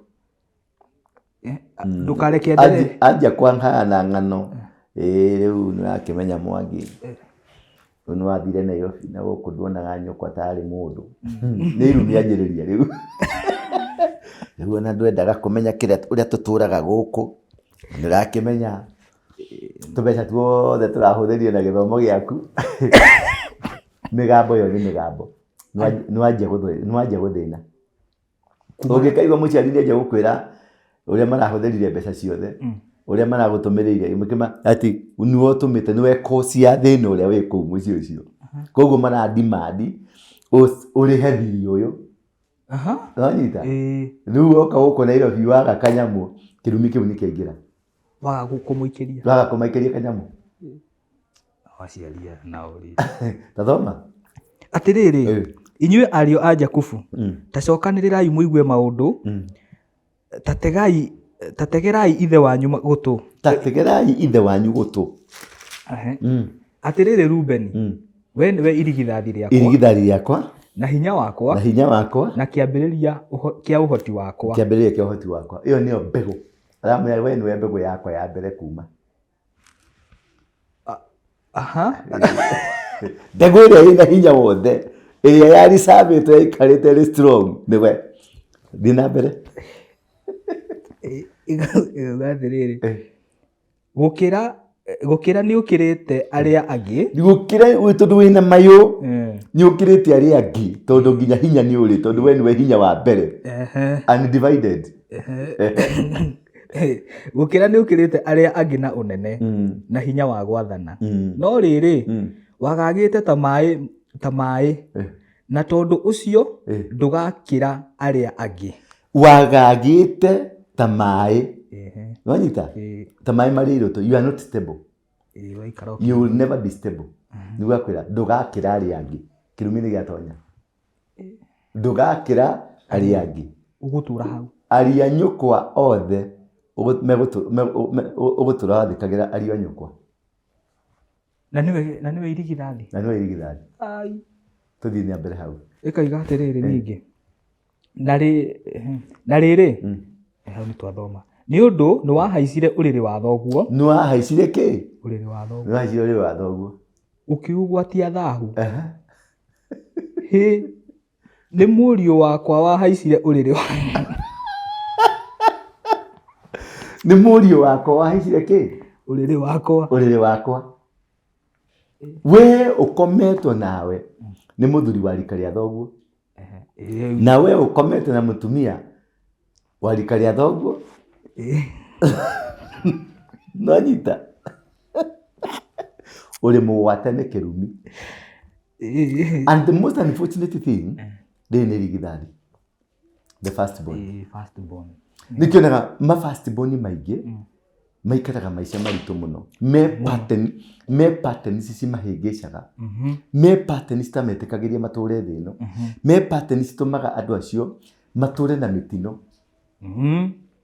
Ndũkareke endelee. Anjia kwanhana ng'ano, ĩĩ rĩu nĩ ũrakĩmenya Mwangi, rĩu nĩ wathire Nairobi na gũkũ nduonaga nyũkwa tarĩ mũndũ. Nĩ irumi anjĩrĩria rĩu. Rĩu ona ndwendaga kũmenya kĩrĩa ũrĩa tũtũraga gũkũ, nĩ ũrakĩmenya tũbeca tuothe tũrahũthĩrio na gĩthomo gĩaku. Mĩgambo ĩyo nĩ mĩgambo. Nĩwanjia gũthĩna. Ũngĩkaigua mũciari nĩanjia gũkwĩra ũrĩa marahũthĩrire mbeca ciothe, ũrĩa maragũtũmĩrĩire, atĩ nĩwe ũtũmĩte, nĩwe cause ya thĩna ũrĩa wĩ kũu mũciĩ ũcio. Koguo mara demand ũrĩhe thirĩ ũyũ. Nĩwanyita? Rĩu woka gũkũ Nairobi waga kanyamũ, kĩrumi kĩu nĩkĩaingĩra. Waga kũmũikĩria. Waga kũmaikĩria kanyamũ. Aciari aya nao rĩ. Ta thoma. Atĩrĩrĩ, inyuĩ ariũ a Jakubu, ta cokanĩrĩrai mũigue maũndũ, ta tegerai ithe wanyu gũtũ. Ta tegerai ithe wanyu gũtũ. Atĩrĩrĩ Rubeni, we nĩwe irigithathi rĩakwa. Irigithathi rĩakwa. Na hinya wakwa. Na hinya wakwa. Na kĩambĩrĩria kĩa ũhoti wakwa. Kĩambĩrĩria kĩa ũhoti wakwa. Ĩyo nĩyo mbegũ. Aramwĩra we nĩwe mbegũ yakwa ya mbere kuma. Aha. Mbegũ ĩrĩa ĩna hinya wothe, ĩrĩa yaricabĩtwo yaikarĩte ĩrĩ strong, nĩwe. Thiĩ na mbere. Ĩgauga atĩrĩrĩ, gũkĩra gũkĩra nĩ ũkĩrĩte arĩa angĩ. Gũkĩra tondũ wĩna mayũ nĩ ũkĩrĩte arĩa angĩ tondũ nginya hinya nĩ ũrĩ tondũ we nĩwe hinya wa mbere. Undivided. Gũkĩra nĩ ũkĩrĩte arĩa angĩ na ũnene na hinya wa gwathana. No rĩrĩ, wagagĩte ta maĩ ta maĩ na tondũ ũcio ndũgakĩra arĩa angĩ. Wagagĩte ta maĩ. Wanyita? Ta maĩ marĩ irũtũ. You are not stable. You will never be stable. Nĩguo akwĩra ndũgakĩra arĩa angĩ. Kĩrumi nĩ gĩatonya. Ndũgakĩra arĩa angĩ. Ũgũtũra hau. Ariũ a nyũkwa othe ũgũtũra wathĩkagĩra ariũ a nyũkwa. Na nĩwe na nĩwe irigithathi. Na nĩwe irigithathi. Ai. Tũthiĩ na mbere hau. Ĩkoiga atĩrĩrĩ ningĩ. Na rĩrĩ, hau nĩ twathoma. Nĩ ũndũ nĩ wahaicire ũrĩrĩ wa thoguo. Nĩ wahaicire kĩ? Ũrĩrĩ wa thoguo. Nĩ wahaicire ũrĩrĩ wa thoguo. Ũkĩũgwatia thahu. Hĩ, nĩ mũriũ wakwa wahaicire ũrĩrĩ wa Nĩ mũriũ wakwa wahaicire kĩ? Ũrĩrĩ wakwa. Ũrĩrĩ wakwa. We ũkometwo nawe nĩ mũthuri wa rika rĩa thoguo. Na we ũkomete na mũtumia wa rika rĩa thoguo. Nonyita? Ũrĩ mũgwate nĩ kĩrumi. And the most unfortunate thing, rĩrĩ nĩ irigithathi. The first born. First born. Nĩkĩonaga ma first born maingĩ maikaraga maica maritũ mũno. Me pattern, me patterns cimahĩngĩcaga. Me patterns citametĩkagĩria matũre thĩ ĩno. Me patterns citũmaga andũ acio matũre na mĩtino.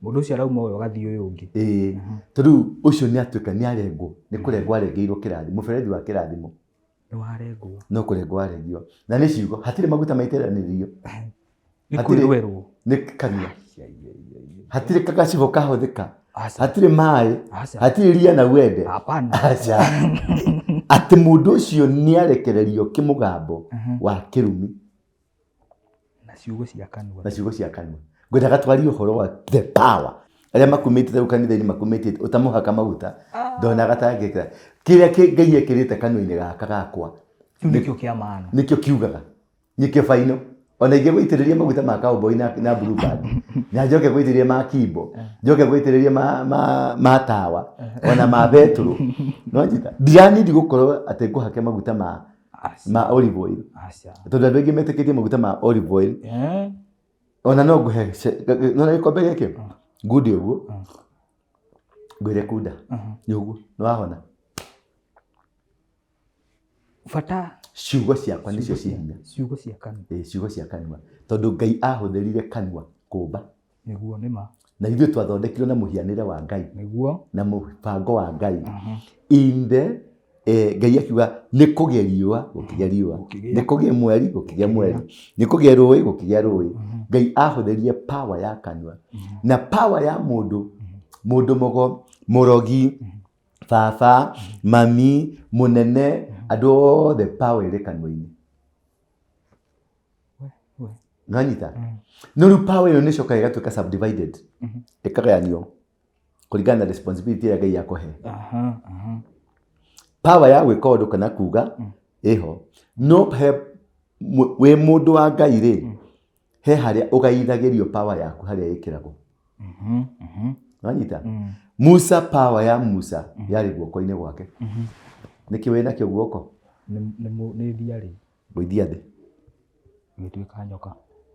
Mũndũ ũcio arauma ũyũ agathiĩ ũyũ ũngĩ. Ĩĩ. Tondũ ũcio nĩ atuĩka nĩ arengwo, nĩ kũrengwo arengeirwo kĩrathimo, mũberethi wa kĩrathimo. Nĩ warengwo. No kũrengwo arengirwo. Na nĩ ciugo, hatirĩ maguta maitĩranĩrio. Nĩ kwĩrwerwo. Nĩ kanua. Hatirĩ kagacibũ kahũthĩka. Hatirĩ maĩ. Hatirĩ ria na wende. Hapana. Aca. Atĩ mũndũ ũcio nĩ arekererio kĩmũgambo wa kĩrumi. Na ciugo cia kanua. Na ciugo cia kanua. Ngwendaga twarie ũhoro wa the power. Arĩa makumĩte rĩu kanitha-inĩ makumĩte ũtamũhaka maguta ndonaga ta angĩkĩra. Kĩrĩa Ngai ekĩrĩte kanua-inĩ gaka gakwa. Kĩu nĩkĩo kĩa maana. Nĩkĩo kiugaga. Nĩkĩo baino. Ona ingĩ gũitĩrĩria maguta ma cowboy na blue band. Na njoke gũitĩrĩria ma kimbo. Njoke gũitĩrĩria ma tawa. Ona ma betũrũ. Nĩwanyita? Ndiranindi gũkorwo atĩ ngũhake maguta ma olive oil. Tondũ andũ aingĩ metĩkĩtie maguta ma olive oil. Ona no ngũhe no na gĩkombe gĩkĩ ngunde ũguo ngwĩre kunda nĩ ũguo nĩ wahona. Bata ciugo ciakwa nĩcio ciĩ hinya. Ciugo cia kanua. Ĩĩ, ciugo cia kanua. Tondũ Ngai ahũthĩrire kanua kũmba. Nĩguo nĩ ma. Na ithuĩ twathondekirwo na mũhianĩre wa Ngai. Nĩguo. Na mũbango wa Ngai. In the Ngai akiuga nĩ kũgĩe riũa, gũkĩgĩa riũa. Nĩ kũgĩe mweri, gũkĩgĩa mweri. Nĩ kũgĩe rũĩ, gũkĩgĩa rũĩ. Ngai ahũthĩrire power ya kanua. Na power ya mũndũ, mũndũ mũgo, mũrogi, baba, mami, mũnene, andũ othe power ĩrĩ kanua-inĩ. Nĩwanyita? No rĩu power ĩyo nĩ ĩcokaga ĩgatuĩka subdivided, ĩkagayanio kũringana na responsibility ĩrĩa Ngai akũhe. Aha, aha. Power ya gwĩka ũndũ kana kuga ĩho, no he wĩ mũndũ wa Ngai rĩ, he harĩa ũgaithagĩrio power yaku harĩa ĩkĩragwo. Wanyita? Musa, power ya Musa yarĩ guoko-inĩ gwake. Nĩkĩ wĩ nakĩo guoko? Nĩ thiarĩ. Gũithia thĩ. Ĩgĩtuĩka nyoka.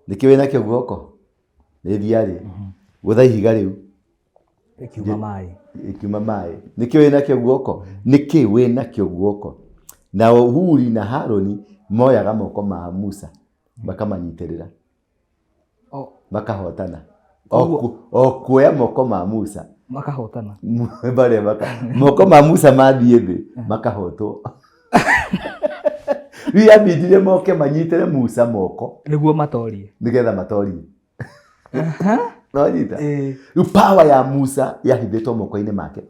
Nĩkĩ wĩ nakĩo guoko? Nĩ thiarĩ. Gũtha ihiga rĩu. Ĩkiuma maĩ. Ĩkiuma maĩ. Nĩkĩ wĩ nakĩo guoko? Nĩkĩ wĩ nakĩo guoko? Nao Huri na Harũni moyaga moko ma Musa makamanyitĩrĩra. Makahotana. O kuoya moko ma Musa. Makahotana. Barĩa maka. Moko ma Musa mathiĩ thĩ makahotwo. Rĩu yambindire moke manyitĩre Musa moko. Nĩguo matorie. Nĩgetha matorie. Nonyita? Rĩu power ya Musa yahithĩtwo moko-inĩ make.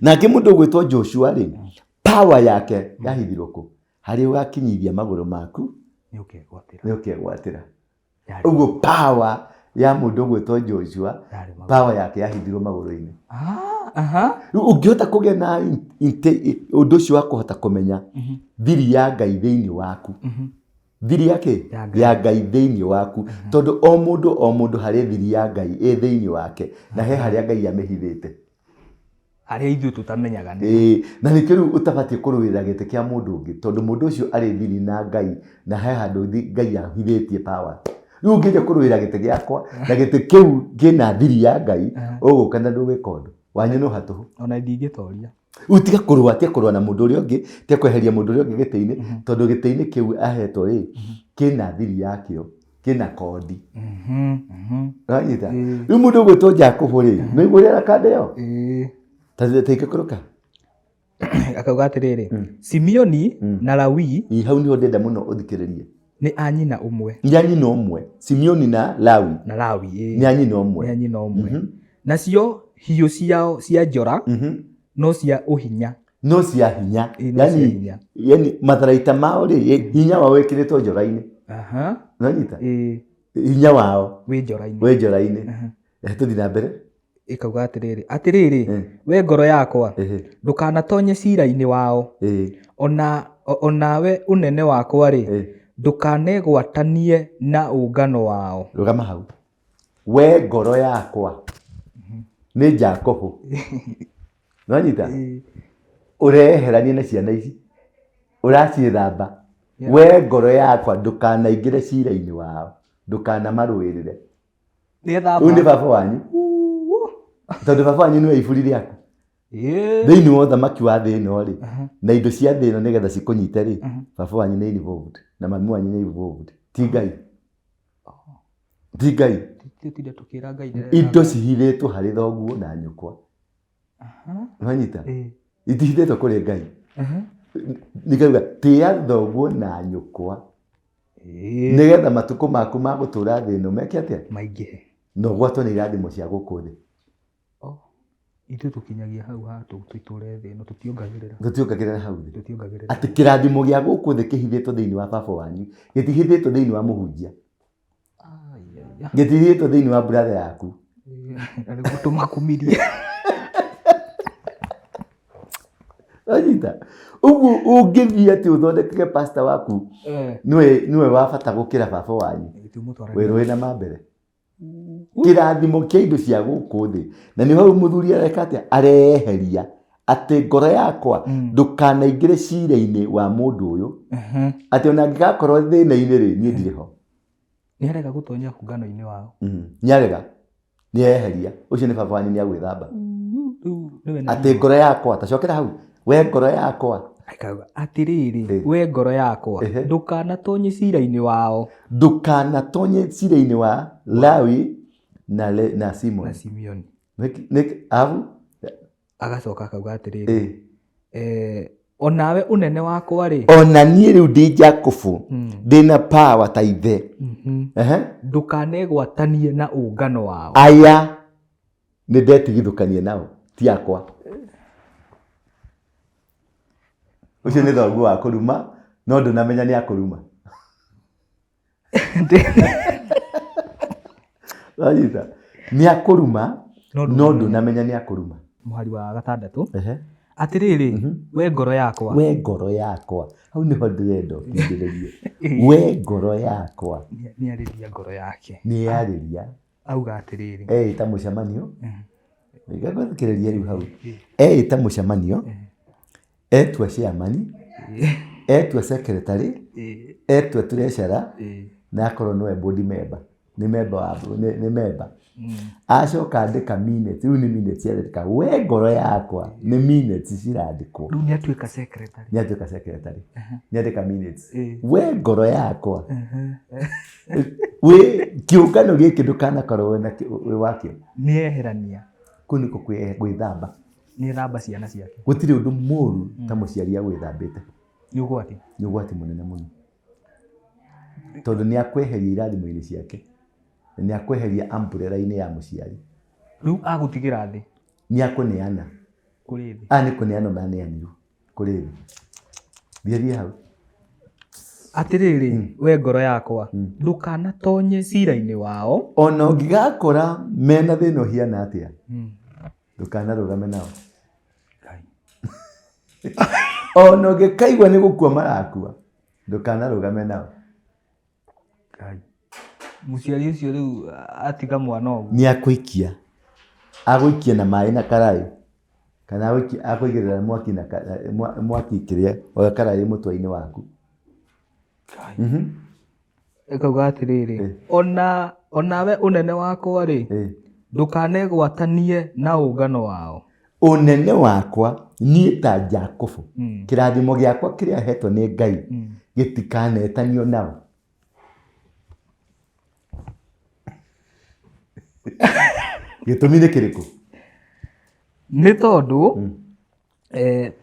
Nake mũndũ ũgwĩtwo Joshua rĩ, power yake yahithirwo kũ? Harĩa ũgakinyithia magũrũ maku nĩ ũkegwatĩra. Nĩ ũkegwatĩra. Ũguo power ya mũndũ ũgwĩtwo Joshua, power yake yahithirwo magũrũ-inĩ. Rĩu ũngĩhota kũgĩa na ũndũ ũcio wa kũhota kũmenya thiri ya Ngai thĩinĩ waku, thiri ya kĩ? Ya Ngai thĩinĩ waku, tondũ o mũndũ o mũndũ harĩ thiri ya Ngai ĩ thĩinĩ wake, na he harĩa Ngai amĩhithĩte. Harĩa ithuĩ tũtamenyaga nĩ. Ĩĩ, na nĩkĩo rĩu ũtabatiĩ kũrũĩrĩra gĩtĩ kĩa mũndũ ũngĩ, tondũ mũndũ ũcio arĩ thiri na Ngai, na he handũ Ngai ahithĩtie power. Rĩu ũngĩenda kũrũĩra gĩtĩ gĩakwa, na gĩtĩ kĩu kĩna thiri ya Ngai, ũgũka na ndũgwĩka ũndũ. Wanyonwo hatũhũ. Ona ndingĩtoria. Rĩu tiga kũrũa, tiga kũrũa na mũndũ ũrĩa ũngĩ, tiga kweheria mũndũ ũrĩa ũngĩ gĩtĩ-inĩ, tondũ gĩtĩ-inĩ kĩu ahetwo rĩ, kĩna thiri yakĩo, kĩna kondi. Ũranyita? Rĩu mũndũ ũgwĩtwo Jakubu rĩ, nĩ ũiguo ũrĩa arakanda ĩyo? Ta ingĩkũrũka. Akauga atĩrĩrĩ, Simeoni na Lawi. Ĩ, hau nĩho ndĩrenda mũno ũthikĩrĩrie. Nĩ a nyina ũmwe. Nĩ a nyina ũmwe. Simeoni na Lawi. Na Lawi, ĩĩ. Nĩ a nyina ũmwe. Nĩ a nyina ũmwe. Nacio hiũ ciao cia njora no cia ũhinya. No cia hinya. Ĩĩ, no cia hinya. Yani matharaita mao rĩ, hinya wao wĩkĩrĩtwo njora-inĩ. Nonyita? Ĩĩ. Hinya wao wĩ njora-inĩ. Wĩ njora-inĩ. Tũthiĩ na mbere. Ĩkauga atĩrĩrĩ, atĩrĩrĩ, we ngoro yakwa, ndũkanatonye cira-inĩ wao, o nawe ũnene wakwa-rĩ, ndũkanegwatanie na ũngano wao. Rũgama hau. We ngoro yakwa, nĩ Jakubu. Nĩwanyita? Ũreheranie na ciana ici, ũraciĩthamba. We ngoro yakwa, ndũkanaingĩre cira-inĩ wao, ndũkanamarũĩrĩre. Ũyũ nĩ baba wanyu, tondũ baba wanyu nĩwe iburi rĩaku thĩinĩ wa ũthamaki wa thĩ ĩno rĩ, na indo cia thĩ ĩno nĩgetha cikũnyite rĩ, baba wanyu nĩ involved na mami wanyu nĩ involved, ti Ngai, ti Ngai. Indo cihithĩtwo harĩ thoguo na nyũkwa. Nĩwanyita? Itihithĩtwo kũrĩ Ngai. Nĩkauga tĩa thoguo na nyũkwa nĩgetha matukũ maku ma gũtũra thĩ ĩno meke atĩa? Maingĩhe. Na ũgwatwo nĩ irathimo cia gũkũ thĩ. Ithuĩ tũkinyagia hau ha tũtũre thĩ ĩno, tũtiongagĩrĩra. Tũtiongagĩrĩra hau thĩ. Tũtiongagĩrĩra. Atĩ kĩrathimo gĩa gũkũ thĩ kĩhithĩtwo thĩinĩ wa baba wanyu, gĩtihithĩtwo thĩinĩ wa mũhunjia. Gĩtihithĩtwo thĩinĩ wa brother yaku. Na nĩguo tũmakumirie. Wanyita? Ũguo ũngĩthiĩ atĩ ũthondekage pastor waku nĩwe wa bata gũkĩra baba wanyu. Wĩrũ wĩna ma mbere. Kĩrathimo kĩa indo cia gũkũ thĩ. Na nĩ hau mũthuri areka atĩa? Areheria atĩ ngoro yakwa ndũkanaingĩre cira-inĩ wa mũndũ ũyũ. Atĩ ona angĩgakorwo thĩna-inĩ rĩ, niĩ ndirĩ ho. Nĩ arega gũtonya ũngano-inĩ wao. Nĩ arega. Nĩ eheria. Ũcio nĩ baba wanyu nĩ agwĩthamba. Atĩ ngoro yakwa, ta cokera hau. We ngoro yakwa. Akauga atĩrĩrĩ, we ngoro yakwa, ndũkanatonye cira-inĩ wao. Ndũkanatonye cira-inĩ wa Lawi na Simoni. Na Simeoni. Abu? Agacoka akauga atĩrĩrĩ, o nawe ũnene wakwa rĩ. Ona niĩ rĩu ndĩ Jakubu, ndĩ na power ta ithe. Ndũkanegwatanie na ũngano wao. Aya nĩ ndetigithũkanie nao, ti akwa. Ũcio nĩ thoguo wa kũruma, no ndũnamenya nĩ akũruma. Wanyita? Nĩ akũruma No no ndũnamenya nĩ akũruma. Mũhari wa gatandatũ. Ehe. Atĩrĩrĩ, we ngoro yakwa. We ngoro yakwa, hau nĩho ndĩrenda ũkindĩrĩrie. We ngoro yakwa. Nĩarĩria ngoro yake. Nĩarĩria. Auga atĩrĩrĩ. Eĩta mũcemanio. Reke ngũthikĩrĩrie rĩu hau. Eĩta mũcemanio, etua chairman, etua secretary, etua treasurer, na akorwo nĩwe board member. Nĩ member wa nĩ member. Acoka andĩka minutes, rĩu nĩ minutes arandĩka. We ngoro yakwa, nĩ minutes cirandĩkwo. Rĩu nĩ atuĩka secretary. Nĩ atuĩka secretary. Nĩ andĩka minutes. We ngoro yakwa. Wĩ kĩũngano gĩkĩ ndũkanakorwo wĩ wakĩo. Nĩ eherania. Kũu nĩkuo gwĩthamba. Nĩ ethamba ciana ciake. Gũtirĩ ũndũ mũru ta mũciari agwĩthambĩte. Nĩ ũgwati. Nĩ ũgwati mũnene mũno. Tondũ nĩ akweheria irathimo-inĩ ciake. Na nĩ akweheria umbrella-inĩ ya mũciari. Rĩu agũtigĩra thĩ. Nĩ akũneana. Kũrĩ thĩ. Aya nĩ kũneanwo maneanirwo kũrĩ thĩ. Thiĩ thiĩ hau. Atĩrĩrĩ, we ngoro yakwa, ndũkanatonye cira-inĩ wao. Ona ũngĩgakora mena thĩna ũhiana atĩa, ndũkanarũgame nao. Ona ũngĩkaigua nĩ gũkua marakua, ndũkanarũgame nao. Mũciari ũcio rĩu atiga mwana ũguo. Nĩ akũikia. Agũikia na maĩ na karaĩ. Kana akũigĩrĩra mwaki na mwaki kĩrĩa, o karaĩ mũtwe-inĩ waku. Ĩkauga atĩrĩrĩ, onawe ũnene wakwa rĩ, ndũkanegwatanie na ũngano wao. Ũnene wakwa niĩ ta Jakubu, kĩrathimo gĩakwa kĩrĩa hetwo nĩ Ngai gĩtikanetanio nao. Gĩtũmi nĩ kĩrĩkũ? Nĩ tondũ,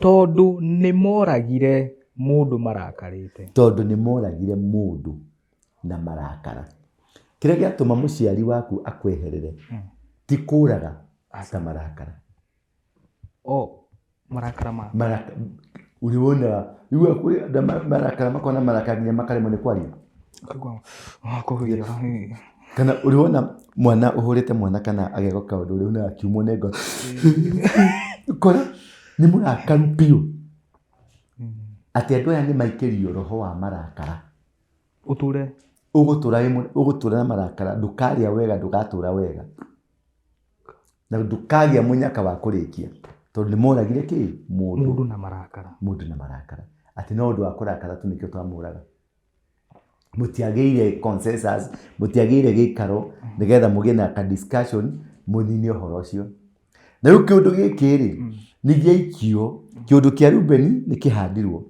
tondũ nĩ moragire mũndũ marakarĩte. Tondũ nĩ moragire mũndũ na marakara. Kĩrĩa gĩatũma mũciari waku akweherere ti kũraga ta marakara. O, marakara ma? Maraka, ũrĩ wona, rĩu kũrĩ andũ marakara makona marakara nginya makaremwo nĩ kwaria. Kana ũrĩ wona mwana ũhũrĩte mwana kana ageka kaũndũ ũrĩ wona akiumwo nĩ ngoro. Ũkora nĩ mũrakaru biũ. Atĩ andũ aya nĩ maikĩrio roho wa marakara. Ũtũre. Ũgũtũra na marakara, ndũkarĩa wega, ndũgatũra wega. Na ndũkagĩa mũnyaka wa kũrĩkia. Tondũ nĩ moragire kĩ? Mũndũ. Mũndũ na marakara. Mũndũ na marakara. Atĩ no ũndũ wa kũrakara tu nĩkĩo twamũraga. Mũtiagĩire consensus, mũtiagĩire gĩikaro, nĩgetha mũgĩe na ka discussion, mũnine ũhoro ũcio. Na rĩu kĩũndũ gĩkĩ rĩ, nĩ gĩaikio, kĩũndũ kĩa Rubeni nĩ kĩhandirwo.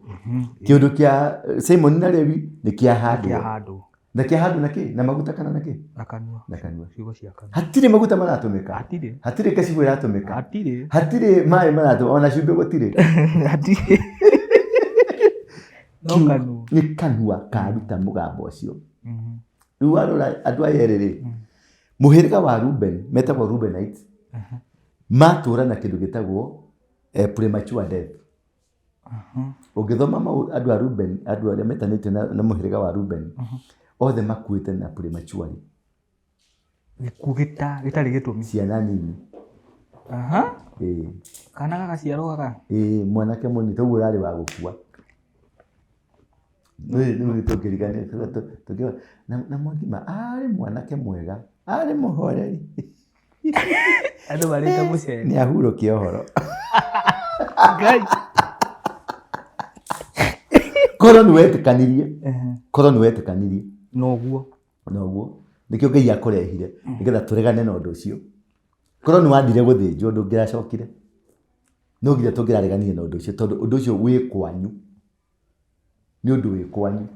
Kĩũndũ kĩa Simon na Lewi nĩ kĩahandwo. Kĩahandwo. Na kĩahandwo na kĩ? Na maguta kana na kĩ? Na kanua. Na kanua. Ciugo cia kanua. Hatirĩ maguta maratũmĩka. Hatirĩ. Hatirĩ gacibũ ĩratũmĩka. Hatirĩ. Hatirĩ maĩ maratũmĩka, ona cumbĩ gũtirĩ. Hatirĩ. No kanua. Nĩ kanua karuta mũgambo ũcio. Rĩu warora andũ aya erĩ rĩ, mũhĩrĩga wa Reuben, metagwo Reubenites, matũra na kĩndũ gĩtagwo premature death. Ũngĩthoma andũ a Reuben, andũ arĩa metanĩtio na mũhĩrĩga wa Reuben, othe makuĩte na prematurely. Gĩkuũ gĩtarĩ gĩtũmi. Ciana nini. Kana gagaciarwo gaka? Ĩĩ, mwanake mũnini, toguo ũrarĩ wa gũkua. Rĩu nĩ tũngĩririkana, na Mwangima arĩ mwanake mwega, arĩ mũhoreri. Andũ marĩte mũcere. Nĩ ahurũkia ũhoro. Ngai. Korwo nĩ wetĩkanirie. Korwo nĩ wetĩkanirie. Noguo. Noguo. Nĩkĩo Ngai akũrehire, nĩgetha tũregane na ũndũ ũcio. Korwo nĩ wathire gũthĩnjwo ndũngĩracokire. No nginya tũngĩrareganire na ũndũ ũcio tondũ ũndũ ũcio wĩ kwanyu. Nĩ ũndũ wĩ kwanyu.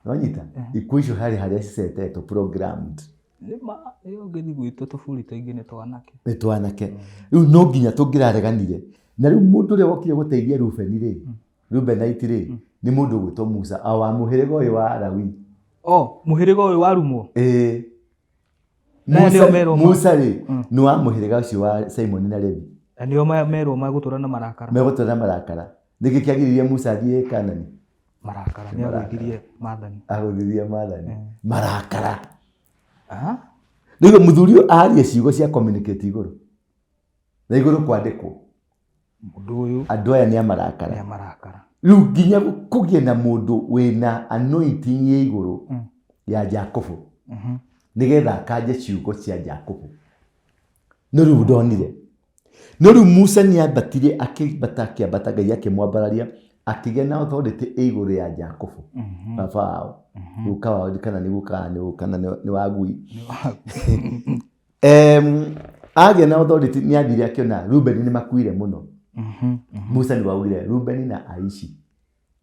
Wanyita? Ikuũ icio harĩ harĩa cicetetwo programmed. Nĩ ma, ĩyo ũngĩthiĩ gwitũ tũburi tũingĩ nĩ twanake. Nĩ twanake. Rĩu no nginya tũngĩrareganire. Na rĩu mũndũ ũrĩa wokire gũteithia Rubeni rĩ, Rubenite rĩ, nĩ mũndũ ũgwĩtwo Musa, o wa mũhĩrĩga ũyũ wa Lawi. O, mũhĩrĩga ũyũ warumwo? Ĩĩ. Aya nĩo merwo ma- Musa rĩ, nĩ wa mũhĩrĩga ũcio wa Simoni na Levi. Na nĩo merwo megũtũra na marakara. Megũtũra na marakara. Nĩkĩ kĩagiririe Musa athiĩ Kanani? Marakara nĩ agũithirie maathani. Agũithirie maathani. Marakara. Aha. Rĩu mũthuri ũyũ arie ciugo cia communicate igũrũ. Na igũrũ kwandĩkwo. Mũndũ ũyũ. Andũ aya nĩ a marakara. Nĩ a marakara. Rĩu nginya kũgĩe na mũndũ wĩna anointing ya igũrũ ya Jakubu. Nĩgetha akanje ciugo cia Jakubu. No rĩu ndonire. No rĩu Musa nĩ ambatire akĩambata akĩambata Ngai akĩmwambararia akĩgĩa na authority ĩ igũrũ ya Jakubu. Baba wao. Guka wao kana nĩ guka kana nĩ kana nĩ wa ngui. Agĩa na authority nĩ athire akĩona Rubeni nĩ makuire mũno. Musa nĩ waugire Rubeni na Aici.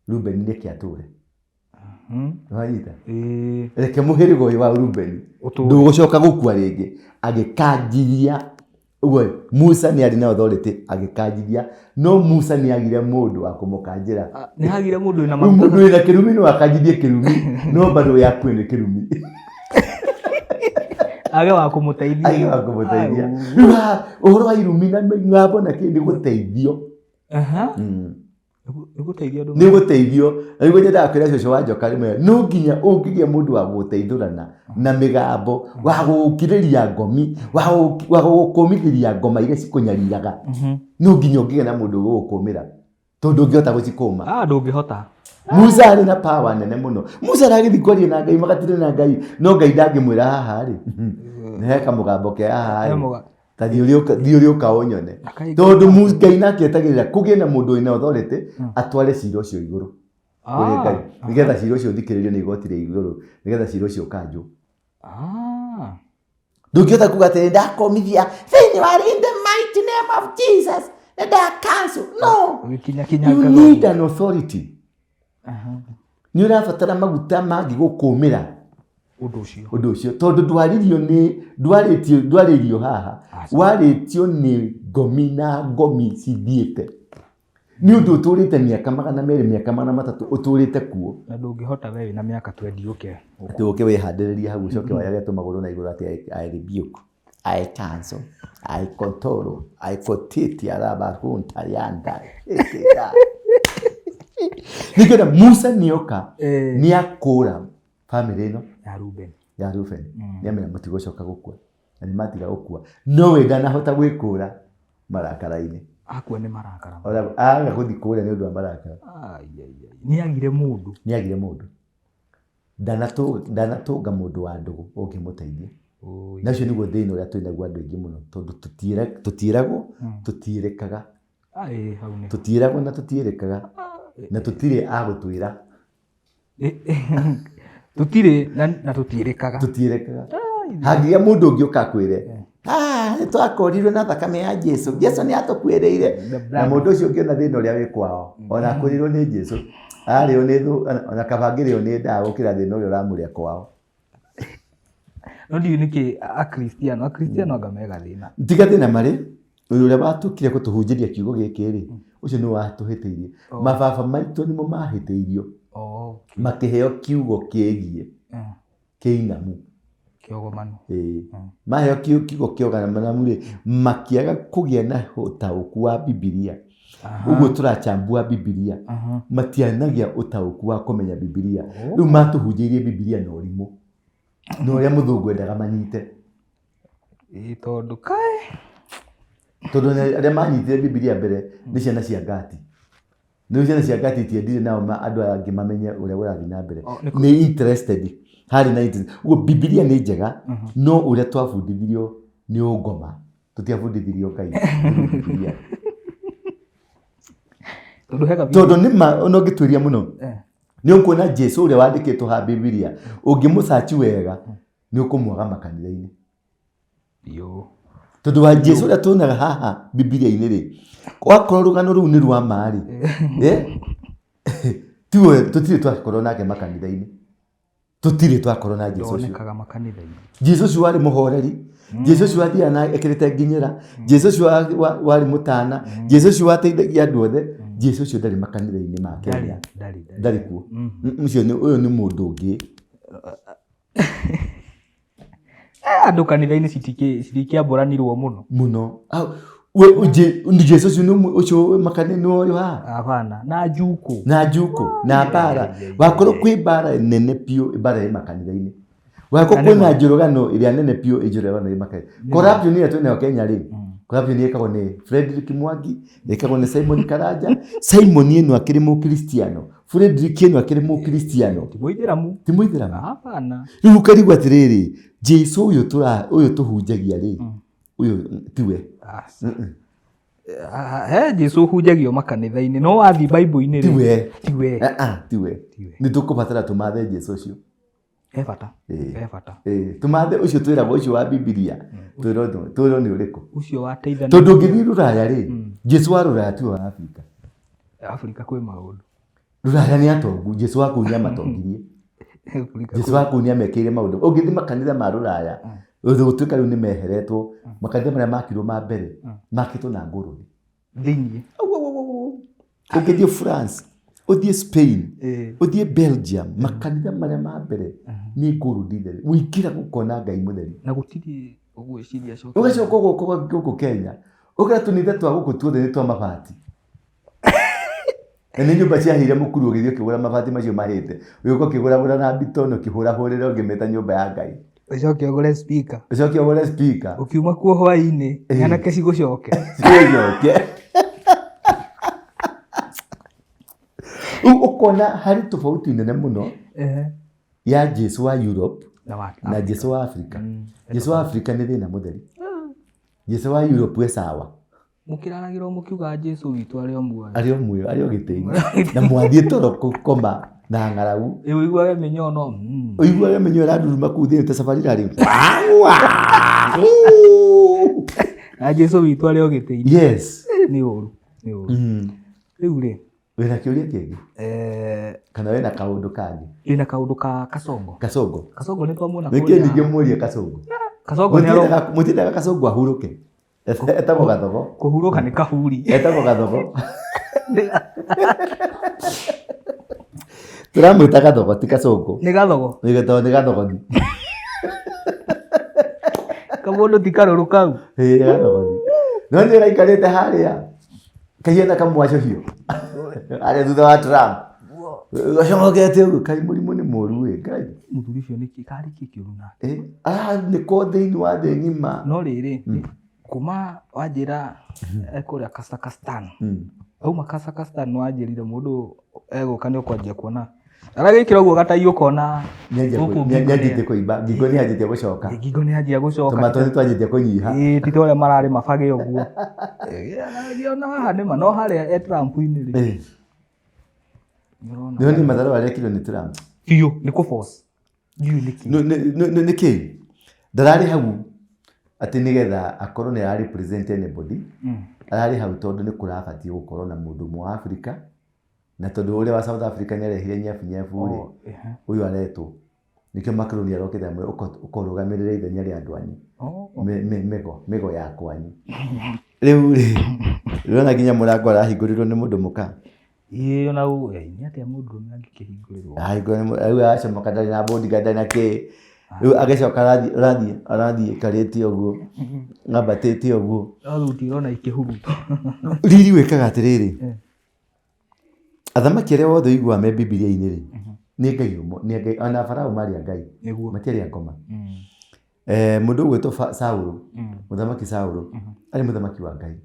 Rubeni reke atũre. Nĩwanyita? Ĩĩ. Reke mũhĩrĩga ũyũ wa Rubeni Ũtũũre. ndũgũcoka gũkua rĩngĩ. Agĩkanjithia ũguo Musa nĩ arĩ na authority agĩkanjithia no Musa nĩ agire mũndũ wa kũmũkanjĩra. Ah, nĩ hagire mũndũ wĩna Rĩu maguta. mũndũ wĩna kĩrumi no akanjithie kĩrumi no bado yakue nĩ kĩrumi. Age wa kũmũteithia. Age wa kũmũteithia. Au. Rĩu haha ũhoro wa irumi na mĩgambo na kĩ nĩ gũteithio. Aha. Nĩ gũteithio andũ. Nĩ gũteithio. Na nĩguo nyendaga kwĩra cũcũ wa njoka rĩmwe, no nginya ũngĩgĩa mũndũ wa gũgũteithũrana na mĩgambo, wa gũgũkirĩria ngomi, wa gũgũkũmithĩria ngoma iria cikũnyariraga. No nginya ũngĩgĩa na mũndũ ũgũgũkũmĩra. Tondũ ndũngĩhota gũcikũma. Ah, ndũngĩhota. Musa arĩ na power nene mũno. Musa aragĩthiĩ kwaria na Ngai magatire na Ngai, no Ngai ndangĩmwĩra haha rĩ. Nĩ he kamũgambo ke haha rĩ. Ta thiĩ ũrĩa ũka ũnyone. Tondũ Ngai nake etagĩrĩra kũgĩe na mũndũ wĩna authority atware cira ũcio igũrũ. Kũrĩ Ngai. Nĩgetha cira ũcio ũthikĩrĩrio nĩ igoti rĩa igũrũ, nĩgetha cira ũcio ũkanjwo. Ndũngĩhota kuga atĩ ndakomithia thĩinĩ wa in the mighty name of Jesus nĩ nda cancel. No. You need an authority. Nĩ ũrabatara maguta mangĩgũkũmĩra ũndũ ũcio. Ũndũ ũcio tondũ ndwaririo nĩ ndwarĩtio ndwarĩrio haha. Warĩtio nĩ ngomi na ngomi cithiĩte. Nĩ ũndũ ũtũrĩte mĩaka 200 mĩaka 300 ũtũrĩte kuo. Na ndũngĩhota we wĩna mĩaka 20 ũke. Atĩ ũke wĩhandĩrĩrie hau ũcoke wayage tũmagũrũ na igũrũ atĩ I rebuke, I cancel, I control, I kotiti araba hunta yanda. Nĩkĩona Musa nĩoka nĩakũra bamĩrĩ ĩno ya Ruben. Ya Ruben. Nĩamenya mũtigũcoka gũkua. Na nĩmatiga gũkua. No we ndanahota gwĩkũra marakara-inĩ. Akua nĩ marakara. Ona aga gũthiĩ kũrĩa nĩ ũndũ wa marakara. Ai, ai, ai. Nĩagire mũndũ. Nĩagire mũndũ. Ndanatũnga mũndũ wa ndũgũ ũngĩmũteithia. Na ũcio nĩguo thĩna ũrĩa twĩnaguo andũ aingĩ mũno tondũ tũtiĩragwo, tũtiĩrĩkaga. Ai, hau nĩ. Tũtiĩragwo na tũtiĩrĩkaga. Na tũtirĩ a gũtwĩra. Tũtirĩ na tũtiĩrĩkaga. Tũtiĩrĩkaga. Hangĩgĩa mũndũ ũngĩ ũka akwĩre, nĩ twakorirwo na thakame ya Jesu, Jesu nĩ atũkuĩrĩire. Na mũndũ ũcio ũngĩona thĩna ũrĩa wĩ kwao, ona akwĩrĩirwo nĩ Jesu, ararĩo nĩ thũ, ona kaba angĩrĩo nĩ ndawa gũkĩra thĩna ũrĩa ũramũrĩa kwao. No ndiũĩ nĩkĩ Akristiano anga me gathĩna. Ti gathĩna marĩ, ũyũ ũrĩa watũkire gũtũhunjĩria kiugo gĩkĩ rĩ, ũcio nĩwe watũhĩtĩirie. Mababa maitũ nĩmo mahĩtĩirio, makĩheo kiugo kĩgiĩ kĩinamu. Kĩogomanu. Ĩĩ. Maheo kiugo kĩogomanu rĩ, makĩaga kũgĩa na ũtaũku wa Bibilia. Ũguo tũrachambua Bibilia. Matianagia ũtaũku wa kũmenya Bibilia. Rĩu matũhunjĩirie Bibilia na ũrimũ. Na ũrĩa mũthũngũ endaga manyite. Ĩĩ tondũ kaĩ. Tondũ arĩa manyitire Bibilia mbere nĩ ciana cia Gati. Nĩ ciana cia Gati itiendire nao andũ aya angĩ mamenye ũrĩa kũrathiĩ na mbere. Nĩ interested. Harĩ na interest. Ũguo Bibilia nĩ njega, no ũrĩa twabundithirio nĩ ũngoma. Tũtiabundithirio Ngai. Bibilia. Tondũ he gabiria. Tondũ nĩ ma, ona ũngĩtuĩria mũno. Nĩ ũkuona Jesu ũrĩa wandĩkĩtwo haha Bibilia, ũngĩmũcaci wega, nĩ ũkũmwaga makanitha-inĩ. Yo. Tondũ wa Jesu ũrĩa tuonaga haha Bibilia-inĩ rĩ, wakorwo rũgano rũu nĩ rwa ma rĩ, tiwe tũtirĩ twakorwo nake makanitha-inĩ. Tũtirĩ twakorwo na Jesu ũcio. Ndonekaga makanitha-inĩ. Jesu ũcio warĩ mũhoreri, Jesu ũcio wathiaga na ekĩrĩte nginyĩra, Jesu ũcio warĩ mũtana, Jesu ũcio wateithagia andũ othe, Jesu ũcio ndarĩ makanitha-inĩ ma Kenya. Ndarĩ, ndarĩ. Ndarĩ kuo. Ũcio nĩ, ũyũ nĩ mũndũ ũngĩ. Andũ kanitha-inĩ citikĩambũranirwo mũno. Mũno. We Jesu ũcio nĩ ũcio makane nĩ ũyũ haha. Hapana. Na njukũ. Na njukũ na mbara. Wakorwo kwĩ mbara nene biũ mbara ĩ makanitha-inĩ. Wakorwo kwĩna njũragano ĩrĩa nene biũ ĩ njũragano ĩ makanitha. Corruption ĩrĩa twĩnayo Kenya rĩ, corruption ĩkagwo nĩ Frederick Mwangi, ĩkagwo nĩ Simon Karanja. Simon ĩno akĩrĩ mũkristiano, Frederick ĩno akĩrĩ mũkristiano. Ti mũithĩramu. Ti mũithĩramu. Hapana. Rĩu ũkarigwo atĩrĩrĩ, Jesu ũyũ tũra ũyũ tũhunjagia rĩ, ũyũ tiwe. He Jesu ũhunjagio makanitha-inĩ no wathiĩ Bible-inĩ rĩ, Tiwe. tiwe. Ah, ah, tiwe. Tiwe. Nĩ tũkũbatara tũmathe Jesu ũcio. He bata. He bata. Tũmathe ũcio twĩragwo ũcio wa Bibilia. Twĩrwo twĩrwo nĩ ũrĩkũ. Ũcio wateithania. Tondũ ũngĩthiĩ Rũraya rĩ, Jesu wa Rũraya tiwe wa Afrika. Afrika kwĩ maũndũ. Rũraya nĩ atongu, Jesu wa kũu nĩ amatongirie. Jesu wa kũu nĩ amekĩire maũndũ. Ũngĩthiĩ makanitha ma Rũraya, gũtuĩka rĩu nĩ meheretwo, makanitha marĩa makirwo ma mbere, makĩtwo na ngũrũni. Thĩinĩ. Au, au, au, au. Ũngĩthiĩ France, ũthiĩ Spain, ũthiĩ Belgium, makanitha marĩa ma mbere nĩ ngũrũni theri. Ũingĩra gũkona Ngai mũtheri. Na gũtirĩ ũgwĩciria coka. Ũgacoka ũgoka gũkũ Kenya, ũkora tũnitha twa gũkũ tuothe nĩ twa mabati. Na nĩ nyũmba ciahĩire mũkuru ũgĩthiĩ ũkĩgũra mabati macio mahĩte. Ũgĩũka ũkĩgũragũra na mbitono ũkĩhũrahũrĩra ũngĩmĩta nyũmba ya Ngai. Ũcoke ũgũre speaker. Ũcoke ũgũre speaker. Ũkiuma kuo hwaĩ-inĩ, nyanake cigũcoke. Cigũcoke. Rĩu ũkona harĩ tofauti nene mũno ya Jesu wa Europe na Jesu wa Afrika. Jesu wa Afrika nĩ thĩna mũtheri. Jesu wa Europe e sawa. Mũkĩraragĩra mũkiuga Jesu witũ arĩ o muoyo. Arĩ o muoyo, arĩ o gĩtĩ-inĩ. Na mwathiĩ toro kũkoma na ng'aragu. Ĩ ũiguage mĩnyoo no. Ũiguage mĩnyoo ĩraruruma kũu thĩinĩ ta cabarira rĩ. Na Jesu witũ arĩ o gĩtĩ-inĩ. Yes. Nĩ ũru, nĩ ũru. Rĩu rĩ. Wĩna kĩũria kĩngĩ? Kana wĩna kaũndũ kangĩ? Wĩna kaũndũ ka Kasongo. Kasongo. Kasongo nĩ twamwona kũrĩa. Nĩkĩ ningĩ mũrie Kasongo? Kasongo nĩ aro. Mũtiendaga Kasongo ahurũke? Etagwo Gathogo. Kũhurũka nĩ kahuri. Etagwo Gathogo. Tũramwĩta Gathogo ti Kasongo. Nĩ Gathogo. Nĩ tondũ nĩ Gathogoni. Kamũndũ ti karũrũ kau. Ĩĩ nĩ Gathogoni. No nĩ gaikarĩte harĩa kahiana kamwacũhio harĩa thutha wa Trump. Gacogete ũguo kaĩ mũrimũ nĩ mũru ĩ Ngai. Mũthuri ũcio nĩkĩ karĩ kĩ kĩũru nake? Aranĩkwo thĩinĩ wa thĩ ng'ima. No rĩrĩ, kuma wanjĩra ekũrĩa Kazakhstan. Auma Kazakhstan nĩ wanjĩrire mũndũ egũka nĩ ũkwanjia kuona. Aragĩkĩra ũguo gatai ũkona gũkũ nĩanjĩtie kũimba, ngingo nĩyanjĩtie gũcoka. Ngingo nĩyanjia gũcoka. Tũmatũ nĩtwanjĩtie kũnyiha. Ĩĩ ti ta ũrĩa mararĩ mabage ũguo. Ona haha nĩma no harĩa e Trump-inĩ rĩ. Nĩ nĩ matharũ arekirwo nĩ Trump. Biũ nĩ kũ force. Ndiũĩ nĩkĩ. Nĩkĩ? Ndararĩ hau atĩ nĩgetha akorwo nĩ ara represent anybody. Ararĩ hau tondũ nĩ kũrabatiĩ gũkorwo na mũndũ ũmwe wa Africa na tondũ ũrĩa wa South Africa nĩ arehire nyebu rĩ, ũyũ aretwo. Nĩkĩo Macron arokĩte amwĩre ũka ũrũgamĩrĩre ithenya rĩa andũ anyu. Mĩgo, mĩgo ya kwanyu. Rĩu rĩ, ũrona nginya mũrango arahingũrĩrwo nĩ mũndũ mũka. Ĩĩ ona nĩ atĩa mũndũrũme angĩkĩhingũrĩrwo? Ahingũrĩrwo rĩu aracomoka ndarĩ na bodyguard ndarĩ na kĩ. Rĩu agĩcoka arathiĩ arathiĩ arathiĩ aikarĩte ũguo, ambatĩte ũguo. No thuti ũrona ikĩhuruta. Riri wĩkaga atĩrĩrĩ, athamaki arĩa othe ũiguaga me Bibilia-inĩ rĩ, nĩ Ngai ũmwe, nĩ Ngai, ona Farao marĩ a Ngai, matiarĩ a ngoma. Mũndũ ũgwĩtwo Saũlũ, mũthamaki Saũlũ, arĩ mũthamaki wa Ngai.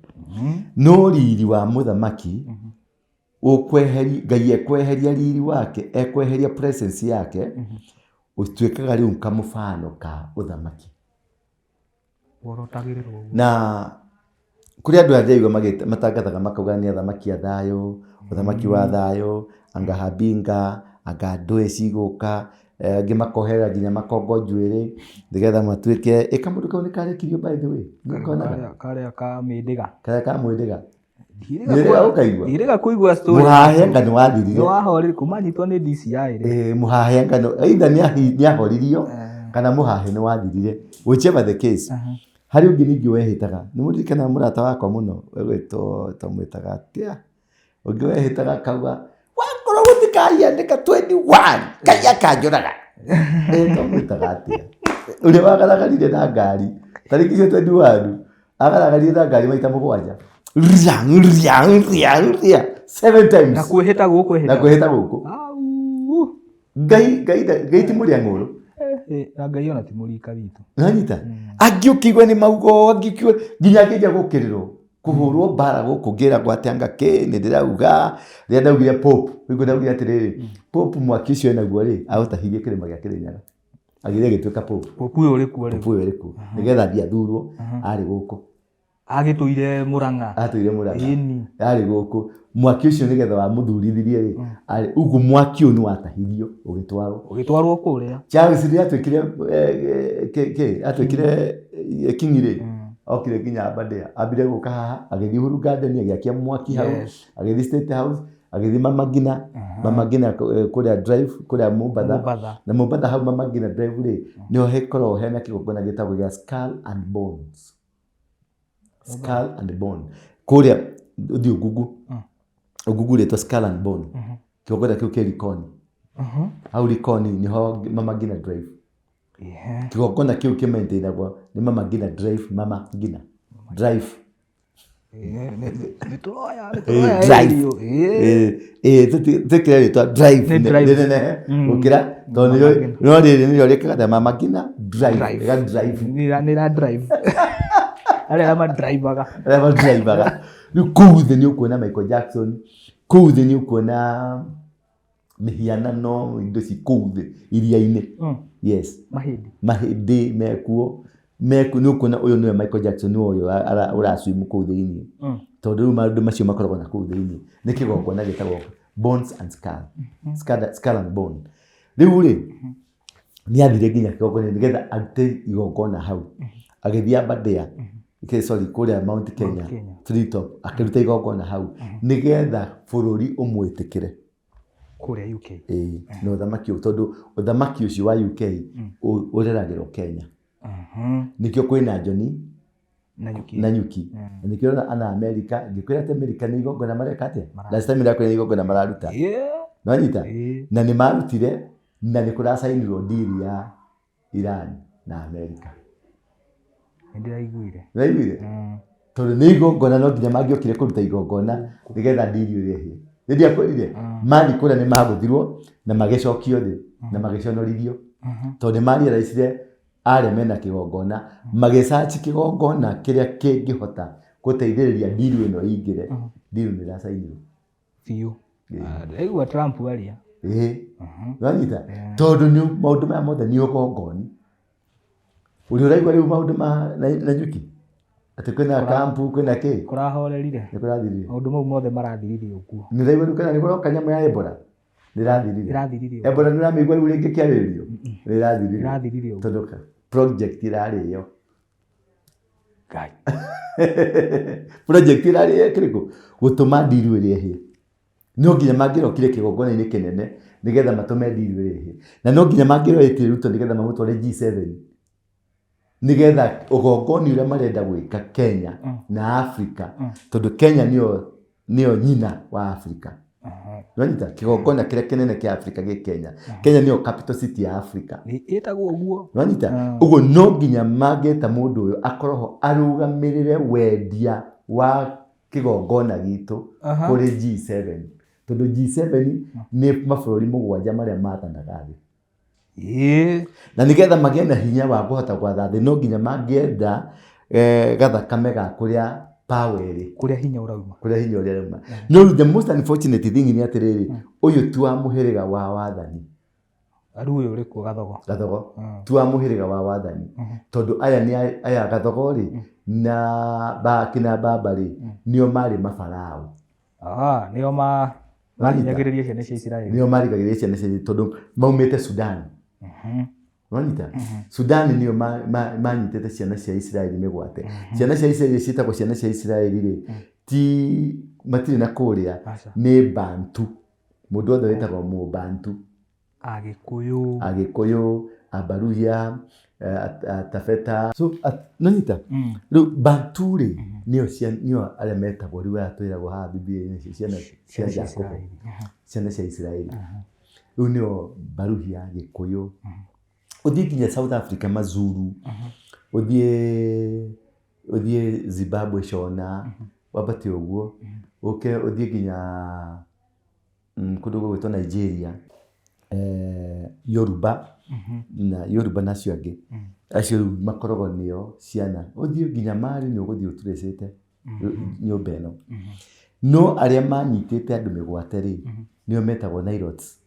No riri wa mũthamaki, ũkweheri, Ngai ekweheria riri wake, ekweheria presence yake, ũtuĩkaga rĩu kamũbano ka ũthamaki. Na kũrĩ andũ arĩa ndĩraigua matangathaga makauga nĩ athamaki a thayũ, ũthamaki wa thayũ, anga habinga, anga ndũĩ cigũka, angĩ makoherera nginya makongo njuĩrĩ nĩgetha matuĩke, ĩ kamũndũ kau nĩ karekirio by the way, nĩ ũkonaga? Karĩa ka mĩndĩga. Karĩa ka mwĩndĩga. Ndiĩrĩga ũkaigua? Ndiĩrĩga kũigua story. Mũhahe anga nĩ wathirire. Nĩ wahorire kuma anyitwo nĩ DCI rĩ. Ĩĩ mũhahe anga either nĩ ahoririo kana mũhahe nĩ wathirire. Whichever the case. Harĩ ũngĩ ningĩ wehĩtaga, nĩ mũririkanaga mũrata wakwa mũno egwĩtwo twamwĩtaga atĩa? Ũngĩ wehĩtaga akauga wakorwo gũtikariandĩka 21 Ngai akanjũraga. Ĩ twamwĩtaga atĩa? Ũrĩa wagaragarire na ngari tarĩki icio 21 Agaragarie na ngari maita 7. Ria, ria, ria, ria. Seven times. Na kwĩhĩta gũkũ Na ĩhĩta. kwĩhĩta gũkũ. Au. Ngai, Ngai, Ngai ti mũrĩa ng'ũrũ. Eh, na Ngai ona ti mũrika witũ. Nanyita. Angĩ ũkĩigua nĩ mauga ũũ, angĩ ũkĩigua nginya ngĩnja gũkĩrĩrwo kũhũrwo mbara gũkũ ngĩragwo atĩ anga kĩ nĩ ndĩrauga rĩrĩa ndaugire Pope rĩu ndaugire atĩrĩrĩ, Pope mwaki ũcio enaguo rĩ, aũtahirie kĩrĩma gĩa Kĩrĩnyaga, agĩthiĩ agĩtuĩka Pope. Pope ũyũ ũrĩ kuo rĩu. Pope ũyũ ũrĩ kuo nĩgetha athiĩ athurwo arĩ gũkũ. Agĩtũire Mũrang'a. Atũire Mũrang'a. Ĩni. Arĩ gũkũ mwaki ũcio nĩgetha wamũthurithirie rĩ, arĩ ũguo mwaki ũyũ nĩ watahirio ũgĩtwarwo. Ũgĩtwarwo kũrĩa. Charles rĩrĩa atuĩkire kĩ atuĩkire king rĩ, okire nginya Aberdare, ambire gũka haha agĩthiĩ Uhuru Garden agĩakia mwaki hau, agĩthiĩ State House, agĩthiĩ Mama Ngina, Mama Ngina kũrĩa Drive kũrĩa Mombatha, Mombatha. na Mombatha hau Mama Ngina Drive rĩ, nĩho hekoragwo hena kĩgongona gĩtagwo gĩa Skull and Bones. Skull and Bone. Kũrĩa ũthiĩ Ungungu, Ungungu rĩtwa Skull and Bone. Kĩgongona kĩu kĩ Likoni. Hau Likoni nĩho Mama Ngina Drive. Kĩgongona kĩu kĩ maintainagwo nĩ Mama Ngina Drive, Mama Ngina Drive. Nĩ tũroya, nĩ Eh, tũroya drive. irio. Eh. Eh, eh, twĩkĩre rĩtwa Drive Nĩ Drive. rĩnenehe gũkĩra tondũ Mama nĩrĩo Ngina. no rĩrĩ nĩrĩo rĩkaga ta Mama Ngina Drive, Drive. rĩga drive. Nĩ ra drive. Arĩa madrivaga. Arĩa madrivaga. Rĩu kũu thĩ nĩ ũkuona Michael Jackson, kũu thĩ nĩ ũkuona mĩhianano indo ci kũu thĩ iria-inĩ. Yes. Mahĩndĩ. Mahĩndĩ mekuo, mekuo nĩ ũkuona ũyũ nĩwe Michael Jackson nĩwe ũyũ ũraswim kũu thĩinĩ. Tondũ rĩu maũndũ macio makoragwo na kũu thĩinĩ. Nĩ kĩgongona gĩtagwo Bones and Skull. Skull, Skull and Bone. Rĩu rĩ, nĩ athire nginya kĩgongona nĩgetha arute igongona hau. Agĩthiĩ Aberdare, sorry, kũrĩa Mount Kenya, Kenya. Treetop, akĩruta igongona hau nĩgetha bũrũri ũmwĩtĩkĩre. Kũrĩa UK. Ĩĩ, na ũthamaki ũyũ, tondũ ũthamaki ũcio wa UK ũreragĩrwo Kenya. Nĩkĩo kwĩna Njoni Na nyuki. Na nyuki. Na nĩkĩo ũrona ana America, ngĩkwĩra atĩ America nĩ igongona mareka atĩa? Last time ndĩrakwĩra nĩ igongona mararuta. Nĩwanyita? Na nĩ marutire na nĩ kũracainirwo deal ya Iran na America. Nĩ ndĩraiguire. Nĩwaiguire? Tondũ nĩ igongona no nginya mangĩokire kũruta igongona nĩgetha deal ĩrĩa ĩhĩe. Nĩ ndiakwĩrire? Mathiĩ kũrĩa nĩ magũthirwo na magĩcokio thĩ na magĩconorithio. Tondũ nĩ marealizire arĩa mena kĩgongona magĩcaci kĩgongona kĩrĩa kĩngĩhota gũteithĩrĩria deal ĩno ĩingĩre. Deal nĩ ĩracainirwo. Biũ. Ndĩraigua Trump aria. Ĩĩ. Nĩwanyita? Tondũ nĩ maũndũ maya mothe nĩ ũgongoni. Ũrĩa ũraigua rĩu maũndũ ma na nyuki? Atĩ kwĩna kampu, kwĩna kĩ? Kũrahorerire. Nĩ kũrathirire. Maũndũ mau mothe marathirire ũguo. Nĩ ũraigua rĩu kana nĩ kũroka nyamũ ya Ebola? Nĩ ĩrathirire. Ĩrathirire ũguo. Ebola nĩ ũramĩigua rĩu rĩngĩ ĩkĩarĩrĩrio? Nĩ ĩrathirire. Ĩrathirire ũguo. Tondũ project ĩrarĩo. Ngai. Project ĩrarĩo kĩrĩkũ? Gũtũma deal ĩrĩa ĩhĩe. No nginya mangĩrokire kĩgongona-inĩ kĩnene nĩgetha matũme deal ĩrĩa ĩhĩe. Na no nginya mangĩroetie Ruto nĩgetha mamũtware G7. Nĩgetha ũgongoni ũrĩa marenda gwĩka Kenya na Africa, tondũ Kenya nĩyo nyina wa Africa. Nĩwanyita? Kĩgongona kĩrĩa kĩnene kĩa Africa gĩ Kenya. Kenya nĩyo capital city ya Africa. Ĩtagwo ũguo. Nĩwanyita? Ũguo no nginya mangĩeta mũndũ ũyũ akorwo ho arũgamĩrĩre wendia wa kĩgongona gitũ kũrĩ G7. Tondũ G7 nĩ mabũrũri 7 marĩa mathanaga thĩ. Na nĩgetha magĩe na hinya wa kũhota gwatha thĩ no nginya mangĩenda gathakame ga kũrĩa power ĩrĩ. Kũrĩa hinya ũrauma. Kũrĩa hinya ũrĩa ũrauma. No rĩu the most unfortunate thing nĩ atĩrĩrĩ, ũyũ ti wa mũhĩrĩga wa wathani. Rĩu ũyũ ũrĩ kuo Gathogo. Gathogo. Ti wa mũhĩrĩga wa wathani. Tondũ aya nĩ aya Gathogo rĩ, na kina baba rĩ, nĩo marĩ mabarao. Nĩo mahinyagĩrĩria ciana cia Isiraeli. Nĩo marigagĩrĩria ciana cia Isiraeli tondũ maumĩte Sudan. Wanyita? Sudan nĩo manyitĩte ciana cia Isiraeli mĩgwate. Ciana cia Isiraeli ciĩtagwo ciana cia Isiraeli rĩ, ti matirĩ na kũrĩa, nĩ Bantu. Mũndũ wothe wĩtagwo Mũbantu. Agĩkũyũ. Agĩkũyũ, Abaruhia, Atabeta. So, nĩwanyita? Rĩu Bantu rĩ, nĩo nĩo arĩa metagwo rĩu aya twĩragwo haha Bibilia-inĩ ciana cia Jakubu. Ciana cia Isiraeli. Rĩu nĩo Baruhia, Gĩkũyũ. Ũthiĩ nginya South Africa, Mazuru. Ũthiĩ Ũthiĩ Zimbabwe Shona, wambate ũguo, ũke ũthiĩ nginya kũndũ gũgwĩtwo Nigeria, Yoruba, na Yoruba na acio angĩ. Acio rĩu makoragwo nĩo ciana. Ũthiĩ nginya Mali nĩ ũgũthiĩ ũtũrĩcĩte nyũmba ĩno. No arĩa manyitĩte andũ mĩgwate rĩ, nĩo metagwo Nilotes.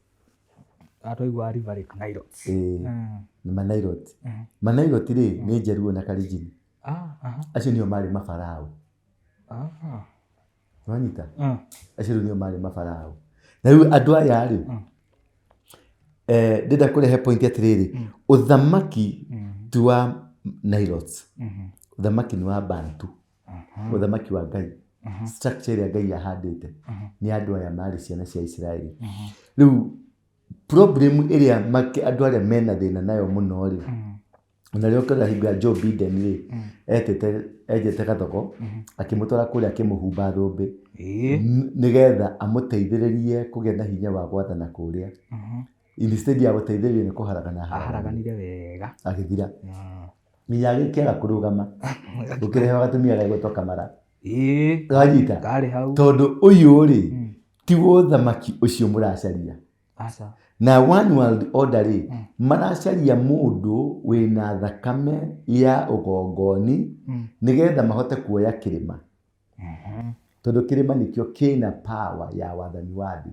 Twaigua River Lake Nilotes. Ĩĩ, nĩ Manailot. Manailot rĩ, nĩ Njaruo na Kalenjin. Acio nĩo marĩ mabarao. Wanyita? Acio rĩu nĩo marĩ mabarao. Na rĩu andũ aya rĩ, ndĩrenda kũrehe point atĩrĩrĩ, ũthamaki ti wa Nilotes. Ũthamaki nĩ wa Bantu. Ũthamaki wa Ngai. Structure ĩrĩa Ngai ahandĩte nĩ andũ aya marĩ ciana cia Isiraeli. Rĩu problem ĩrĩa andũ arĩa mena thĩna nayo mũno rĩ, ona rĩrĩa ũkĩrora hingo ya Joe Biden rĩ, etĩte enjete gathogo akĩmũtwara kũrĩa akĩmũhumba thũmbĩ nĩgetha amũteithĩrĩrie kũgĩa na hinya wa gwathana kũrĩa. Instead ya gũteithĩrĩria nĩ kũharagana aharaganire wega agĩthira. Nginya agĩkĩaga kũrũgama gũkĩrehe gatumia gegwĩtwo Kamara. Wanyita? Karĩ hau. Tondũ ũyũ rĩ, ti ũthamaki ũcio mũracaria. Aca. Na one world order rĩ, maracaria mũndũ wĩna thakame ya ũgongoni nĩgetha mahote kuoya kĩrĩma. Tondũ kĩrĩma nĩkĩo kĩna power ya wathani wa thĩ.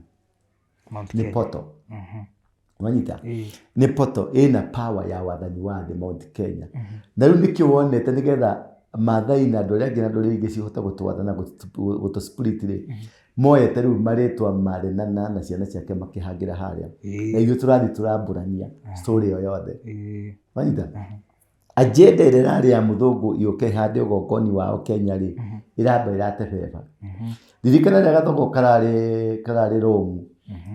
Mount Nĩ Kenya. poto. Wanyita? Nĩ poto ĩna power ya wathani wa thĩ Mount Kenya. Na rĩu nĩkĩo wonete nĩgetha Maathai na andũ arĩa angĩ na ndũrĩrĩ ingĩ cihote gũtwatha na gũtũ split rĩ, moete rĩu marĩtwa ma Lenana na ciana ciake makĩhangĩra harĩa. Na ithuĩ tũrathiĩ tũrambũrania story ĩyo yothe. Wanyita? Agenda ĩrĩa ĩrarĩ ya mũthũngũ yũke ĩhande ũgongoni wao Kenya rĩ, ĩramba ĩratebeba. Ririkana rĩrĩa gathogo kararĩ Rome,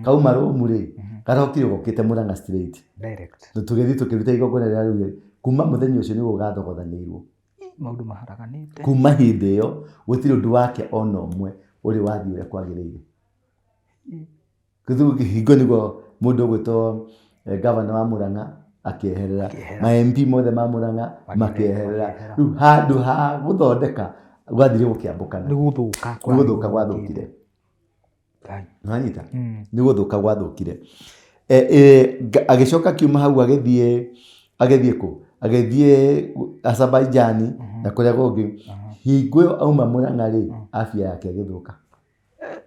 kauma Rome rĩ, karokire gokĩte Murang'a straight. Direct. Na tũgĩthiĩ tũkĩruta igongona rĩrĩa rĩu, kuma mũthenya ũcio nĩguo gathogothanĩirwo. Maũndũ maharaganĩte. Kuma hĩndĩ ĩyo gũtirĩ ũndũ wake ona ũmwe ũrĩ wathiĩ ũrĩa kwagĩrĩire. Gĩthũngũ hingo nĩguo mũndũ ũgwĩtwo gavana wa Murang'a akĩeherera, ma MP mothe ma Murang'a makĩeherera. Rĩu handũ ha gũthondeka gwathire gũkĩambũkana. Nĩ gũthũka. Nĩ gũthũka gwathũkire. Nĩwanyita? Nĩ gũthũka gwathũkire. Agĩcoka akiuma hau agĩthiĩ agĩthiĩ kũ? Agĩthiĩ Azerbaijan na kũrĩa kũngĩ. Hingo ĩyo auma Murang'a rĩ, afya yake ĩgĩthũka.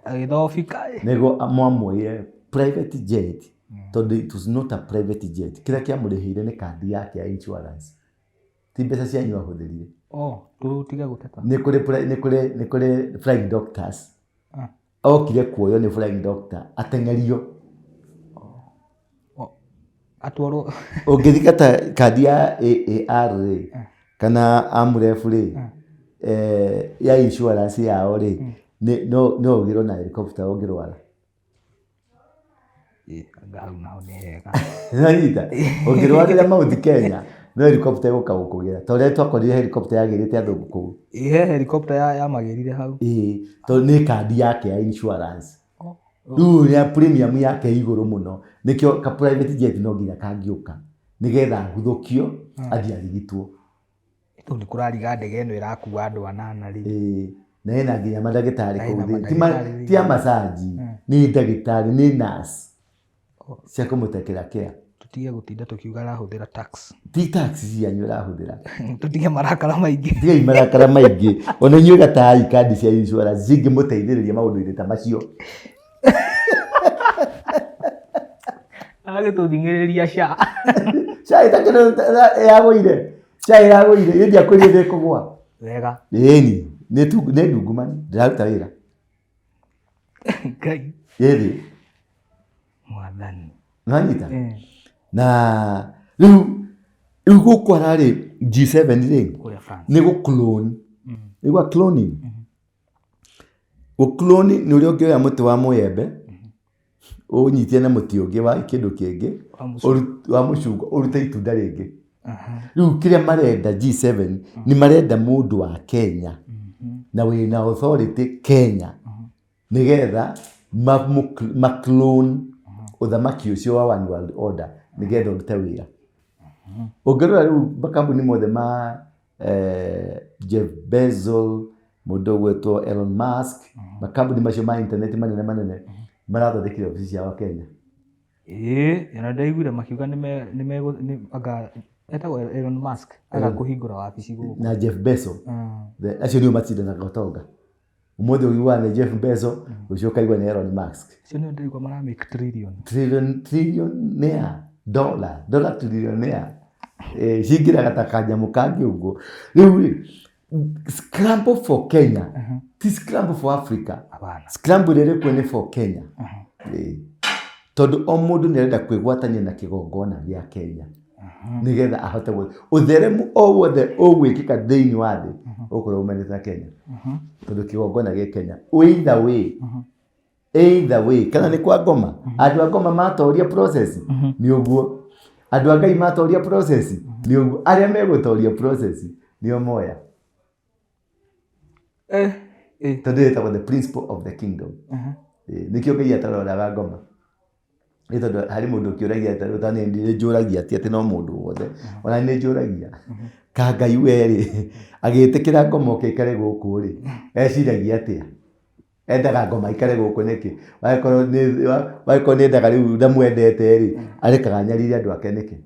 Agĩthobika. Nĩguo mwamuoire private jet tondũ it was not a private jet. Kĩrĩa kĩamũrĩhĩire nĩ kandi yake ya insurance. Ti mbeca cianyu ahũthĩrire. Oh, tũtige gũteta. Nĩ kũrĩ nĩ kũrĩ nĩ kũrĩ flying doctors. Okire kuoywo nĩ flying doctor ateng'erio. Atwarwo. Ũngĩthika ta kandi ya AAR rĩ, kana Amref rĩ, ya insurance yao rĩ, no no ũgĩrwo na helicopter ũngĩrwara. Anga hau naho nĩ hega. Nĩwanyita? Ũngĩrwarĩra Mount Kenya, no helicopter ĩgũka gũkũgĩra. Ta ũrĩa twakorire helicopter yagĩrĩte athũngũ kũu. Ĩ he helicopter yamagĩrire hau. Ĩĩ, tondũ nĩ kandi yake ya insurance. Rĩu ũrĩa premium yake ĩ igũrũ mũno, nĩkĩo ka private jet no nginya kangĩũka, nĩgetha aguthũkio, athiĩ arigitwo. Rĩu nĩ kũrariga ndege ĩno ĩrakua andũ anana rĩ. Ĩĩ, na ĩna nginya mandagĩtarĩ Na kũu ĩna thĩinĩ. mandagĩtarĩ Ti a thĩinĩ. massage, nĩ ndagĩtarĩ, nĩ nurse cia kũmũtekera care. Tũtige gũtinda tũkiuga arahũthĩra tax. Ti tax cianyu arahũthĩra. Tũtige marakara maingĩ. Tigai marakara maingĩ. Ona inyuĩ gatai kandi cia insurance cingĩmũteithĩrĩria maũndũ-inĩ ta macio. Agagĩtũthing'ĩrĩria SHA. SHA ĩtakĩrĩ yagũire. SHA ĩragũire, niĩ ndiakwĩrire ndĩkũgũa. Wega. Ĩni, nĩ ndungumani, ndĩraruta wĩra. Ngai. Ĩthĩ. Mwathani. Nĩwanyita? Na rĩu gũkũ ararĩ G7 rĩ, Kũrĩa France. nĩ gũ clone. Nĩ gwa cloning. Gũ clone nĩ ũrĩa ũngĩoya mũtĩ wa mũembe, ũnyitie na mũtĩ ũngĩ wa kĩndũ kĩngĩ, Wa mũcungwa. wa mũcungwa, ũrute itunda rĩngĩ. Rĩu kĩrĩa marenda G7, nĩ marenda mũndũ wa Kenya, na wĩna authority Kenya, nĩgetha ma clone ũthamaki ũcio wa one world order, nĩgetha ũrute wĩra. Ũngĩrora rĩu makambuni mothe ma Jeff Bezos, mũndũ ũgwĩtwo Elon Musk, makambuni macio ma intaneti manene manene marathondekire obici ciao Kenya. Ĩĩ, ona ndaiguire makiuga nĩ anga etagwo Elon Musk aga kũhingũra wabici gũkũ. Na Jeff Bezos. Acio nĩo macindanaga ũtonga. Ũmũthĩ ũiguaga nĩ Jeff Bezos, rũciũ ũkaigua nĩ Elon Musk. Acio nĩo ndĩraigua mara make trillion. Trillion, trillionaire, dollar, dollar trillionaire. Cingĩraga ta kanyamũ kangĩ ũguo. Rĩu rĩ, scramble for Kenya, ti scramble for Africa. Hapana. Scramble ĩrĩa ĩrĩ kuo nĩ for Kenya. Tondũ o mũndũ nĩ arenda kwĩgwatania na kĩgongona gĩa Kenya nĩgetha ahote ũtheremu o wothe ũgwĩkĩka thĩinĩ wa thĩ ũgũkorwo umanĩte na Kenya, tondũ kĩgongona gĩ Kenya either way, either way, kana nĩ kwa ngoma, andũ a ngoma matoria process nĩ ũguo, andũ a Ngai matoria process nĩ ũguo, arĩa megũtoria process nĩo moya. Tondũ ĩtagwo the principle of the kingdom. Nĩkĩo Ngai ataroraga ngoma. Nĩ tondũ harĩ mũndũ ũkĩũragia ta nĩ njũragia, ti atĩ no mũndũ wothe, ona nĩ njũragia ka Ngai we rĩ, agĩtĩkĩra ngoma oke aikare gũkũ rĩ, eciragia atĩa? Endaga ngoma aikare gũkũ nĩkĩ? Wagĩkorwo nĩ endaga rĩu ndamwendete rĩ, arekaga anyarire andũ ake nĩkĩ?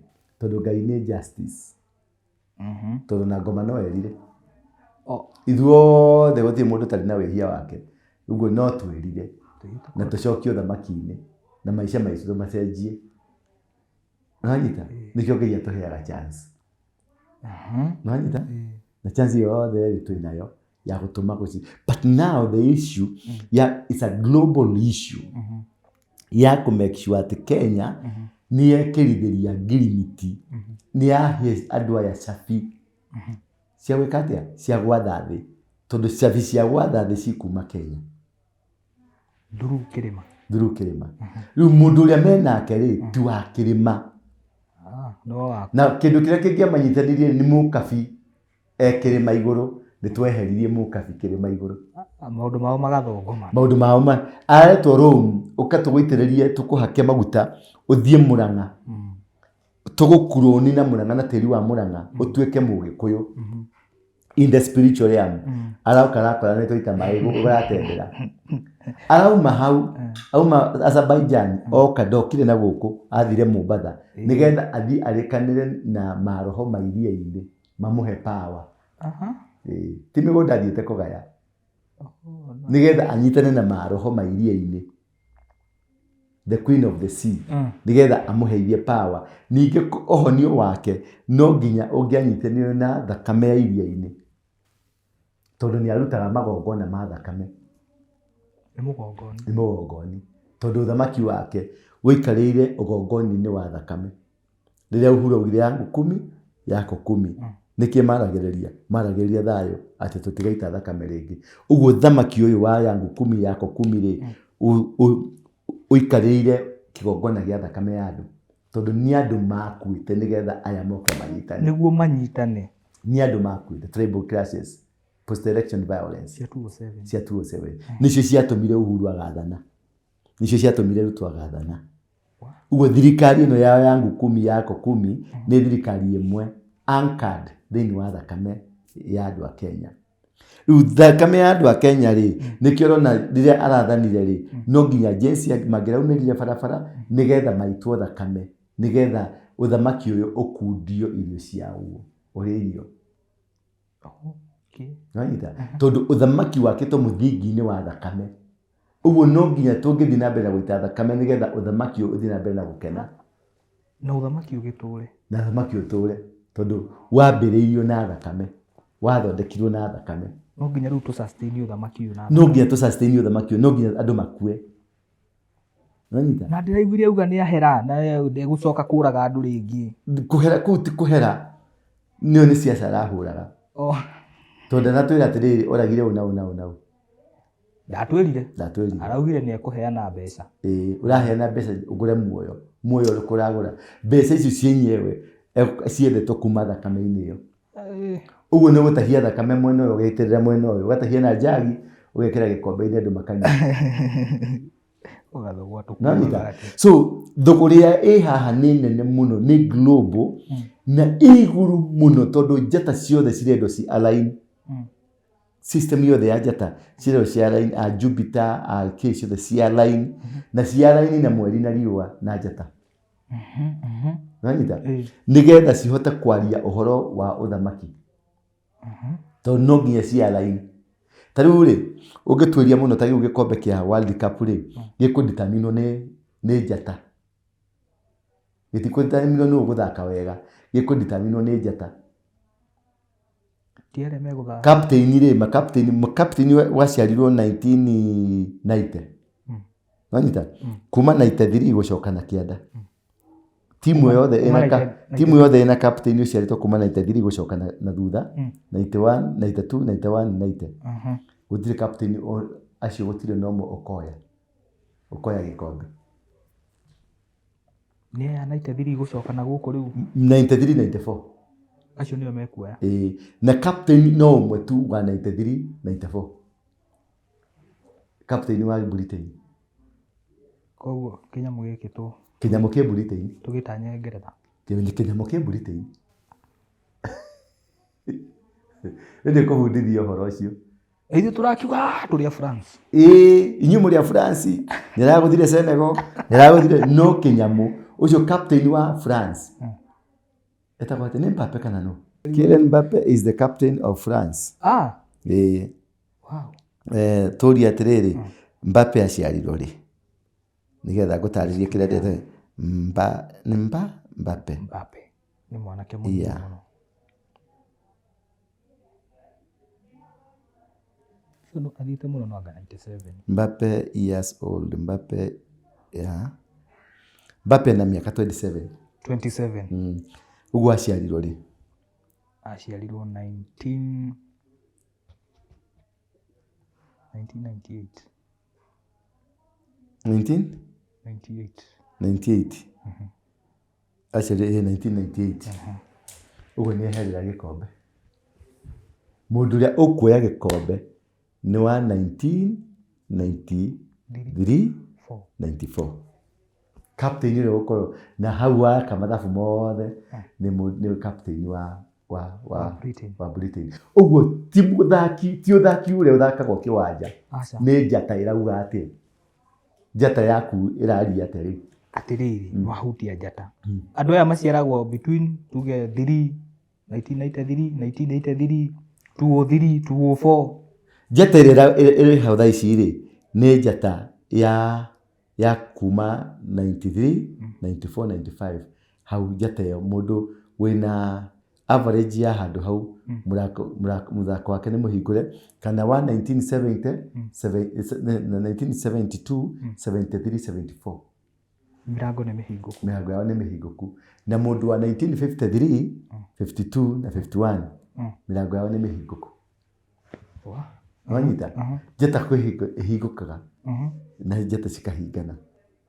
Tondũ Ngai nĩ justice. Tondũ na ngoma no erire. Ithuothe gũtirĩ mũndũ ũtarĩ na wĩhia wake. Ũguo no twĩrire na tũcokie ũthamaki-inĩ na maica maitũ tũmacenjie. Nĩwanyita? Nĩkĩo Ngai atũheaga chance. Nĩwanyita? Na chance ĩyo yothe rĩ twĩ nayo ya gũtũma gũci. But now the issue ya it's a global issue ya kũ make sure atĩ Kenya nĩ yekĩrithĩria ngirimiti, nĩ yahe andũ aya cabi cia gwĩka atĩa? Cia gwatha thĩ. Tondũ cabi cia gwatha thĩ cikuma Kenya. Through kĩrĩma. Through kĩrĩma. Rĩu mũndũ ũrĩa menake rĩ, ti wa kĩrĩma. No wa Na kĩndũ kĩrĩa kĩngĩamanyitanirie nĩ mũkabi e kĩrĩma igũrũ, nĩ tweheririe mũkabi kĩrĩma igũrũ. Maũndũ mao magathũngũma. Maũndũ mao ma aretwo Rome, ũka tũgũitĩrĩrie, tũkũhake maguta, ũthiĩ Mũrang'a. Tũgũkurũni na Mũrang'a na tĩri wa Mũrang'a, ũtuĩke Mũgĩkũyũ. In the spiritual realm. Arauka arakora nĩ twaita maĩ ũratendera. Arauma hau, auma Azerbaijan, oka ndokire na gũkũ, athire Mombatha. Nĩgetha athiĩ arĩkanĩre na maroho ma iria-inĩ, mamũhe power. Ti mĩgũnda athiĩte kũgaya. Nĩgetha anyitane na maroho ma iria-inĩ. The queen of the sea. Nĩgetha amũheithie power. Ningĩ ũhonio wake no nginya ũngĩanyitanire na thakame ya iria-inĩ. Tondũ nĩ arutaga magongona ma thakame. Nĩ mũgongoni. Nĩ mũgongoni. Tondũ ũthamaki wake ũikarĩire ũgongoni-inĩ wa thakame. Rĩrĩa Uhuru augire yangu kumi yako kumi. Nĩkĩ maragĩrĩria? Maragĩrĩria thayũ atĩ tũtigaita thakame rĩngĩ. Ũguo thamaki ũyũ wa yangu kumi yako kumi rĩ, ũikarĩire kĩgongona gĩa thakame ya andũ. Tondũ nĩ andũ makuĩte nĩgetha aya moke manyitane. Nĩguo manyitane. Nĩ andũ makuĩte, tribal clashes, post election violence. Cia 207. Cia 207. Nĩcio ciatũmire Uhuru agathana. Nĩcio ciatũmire Ruto agathana. Ũguo thirikari ĩno ya yangu kumi yako kumi nĩ thirikari ĩmwe anchored thĩinĩ wa thakame ya andũ a Kenya. Rĩu thakame ya andũ a Kenya rĩ, nĩkĩo ũrona rĩrĩa arathanire rĩ, no nginya jeshi mangĩraumĩrire barabara nĩgetha maitwo thakame, nĩgetha ũthamaki ũyũ ũkundio irio ciaguo, ũrĩe irio. Nĩwanyita? Tondũ ũthamaki wakĩtwo mũthingi-inĩ wa thakame. Ũguo no nginya tũngĩthiĩ na mbere na gũita thakame nĩgetha ũthamaki ũyũ ũthiĩ na mbere na gũkena. Na ũthamaki ũgĩtũre. Na ũthamaki ũtũre, tondũ wambĩrĩirio na thakame, wathondekirwo na thakame. No nginya rĩu tũ sustain ũthamaki ũyũ na No nginya tũ sustain ũthamaki ũyũ, no nginya andũ makue. Nĩwanyita? Na ndĩraiguire auga nĩ ahera na ndegũcoka kũraga andũ rĩngĩ. Kũhera kũu ti kũhera, nĩyo nĩ siasa arahũraga. Tondũ ndanatwĩra atĩrĩrĩ, oragire ũũ na ũũ na ũũ na ũũ. Ndatwĩrire. Ndatwĩrire. Araugire nĩ ekũheana mbeca. Ĩĩ, ũraheana mbeca ũgũre muoyo. Muoyo ũrĩkũ ũragũra? Mbeca icio cienyewe ciendetwo kuma thakame-inĩ ĩyo. Ũguo nĩ ũgũtahia thakame mwena ũyũ ũgaitĩrĩra mwena ũyũ, ũgatahia na njagi ũgekĩra gĩkombe-inĩ andũ makanyua. Ũgathogwa Nanyita? tũkuaga atĩ. So thũgũrĩ ĩrĩa ĩ haha nĩ nene mũno, nĩ global na ĩ igũrũ mũno tondũ njata ciothe cirendwo ci align. System yothe ya njata cirendwo ci align, a Jupiter, a kĩ ciothe ci align na ci align na mweri na riũa na njata. Nanyita? Nĩgetha cihote kwaria ũhoro wa ũthamaki. Tondũ no nginya ci align. Ta rĩu rĩ, ũngĩtuĩria mũno ta rĩu gĩkombe kĩa World Cup rĩ, gĩkũ determine nĩ njata. Gĩtikũ determine nũ ũgũthaka wega, gĩkũ determine nĩ njata. Ti arĩa megũthaka. Captain rĩ, ma captain, ma captain waciarirwo 1990. Wanyita? Kuma 93 gũcoka na kĩanda. Timu yothe Kuma ĩna timu yothe ĩna captain ũciarĩtwo kuma 93 gũcoka na thutha, 91, 92, 91, 90. Gũtirĩ captain acio gũtirĩ na ũmwe ũkoya gĩkombe. Nĩ aya 93 gũcoka na gũkũ rĩu. 93, 94. Acio nĩo mekuoya. Ĩĩ, na captain no ũmwe tu wa 93, 94. Captain wa Britain. Koguo kĩnyamũ gĩkĩ tũ Kĩnyamũ kĩ Britain. Tũgĩtanye Ngeretha. Kĩnyamũ kĩ Britain. Rĩu ndĩkũbundithia ũhoro ũcio. Ithuĩ tũrakiuga tũrĩ a France. Ĩĩ, inyuĩ mũrĩ a France, nĩaragũthire Senegal, nĩaragũthire no kĩnyamũ ũcio captain wa France. Etagwo atĩa? Nĩ Mbappe kana nũ? Kylian Mbappe is the captain of France. Ĩĩ. Wow. Tũrie atĩrĩrĩ, Mbappe aciarirwo rĩ? Nĩgetha ngũtarĩrie kĩrĩa ndĩrenda. Mba, nĩ Mba, Mbappe. Mbappe. Nĩ mwanake mũnini mũno. Ũcio no athiĩte mũno no anga 97. Mbappe years old. Mbappe, yeah. Mbappe na mĩaka 27. 27. Ũguo aciarirwo rĩ? Aciarirwo 1998. 19? 98. 98. Aciarirwo 1998. Ũguo nĩ eherera gĩkombe. Mũndũ ũrĩa ũkuoya gĩkombe nĩ wa 1993, 94. Captain ũrĩa ũgũkorwo na hau waka mathabu mothe nĩ captain Wa Britain. wa Britain. Ũguo ti mũthaki, ti ũthaki ũrĩa ũthakagwo kĩwanja. Aca. Nĩ njata ĩrauga atĩa? Njata yaku ĩraria atĩa rĩu? Atĩrĩrĩ, wahutia njata. Andũ aya maciaragwo between tuge 3, 1993, 1983, 203, 204. Njata ĩrĩa ĩrĩ hau thaa ici rĩ, nĩ njata ya kuma 93, 94, 95. Hau njata ĩyo mũndũ wĩna average ya handũ hau, mũthako wake nĩ mũhingũre, kana wa 1970, 1972, 73, 74. Mĩrango nĩ mĩhingũku. Mĩrango yao nĩ mĩhingũku. Na mũndũ wa 1953, 52 na 51, mĩrango yao nĩ mĩhingũku. Wanyita? Njata kwĩhingo ĩhingũkaga na njata cikahingana.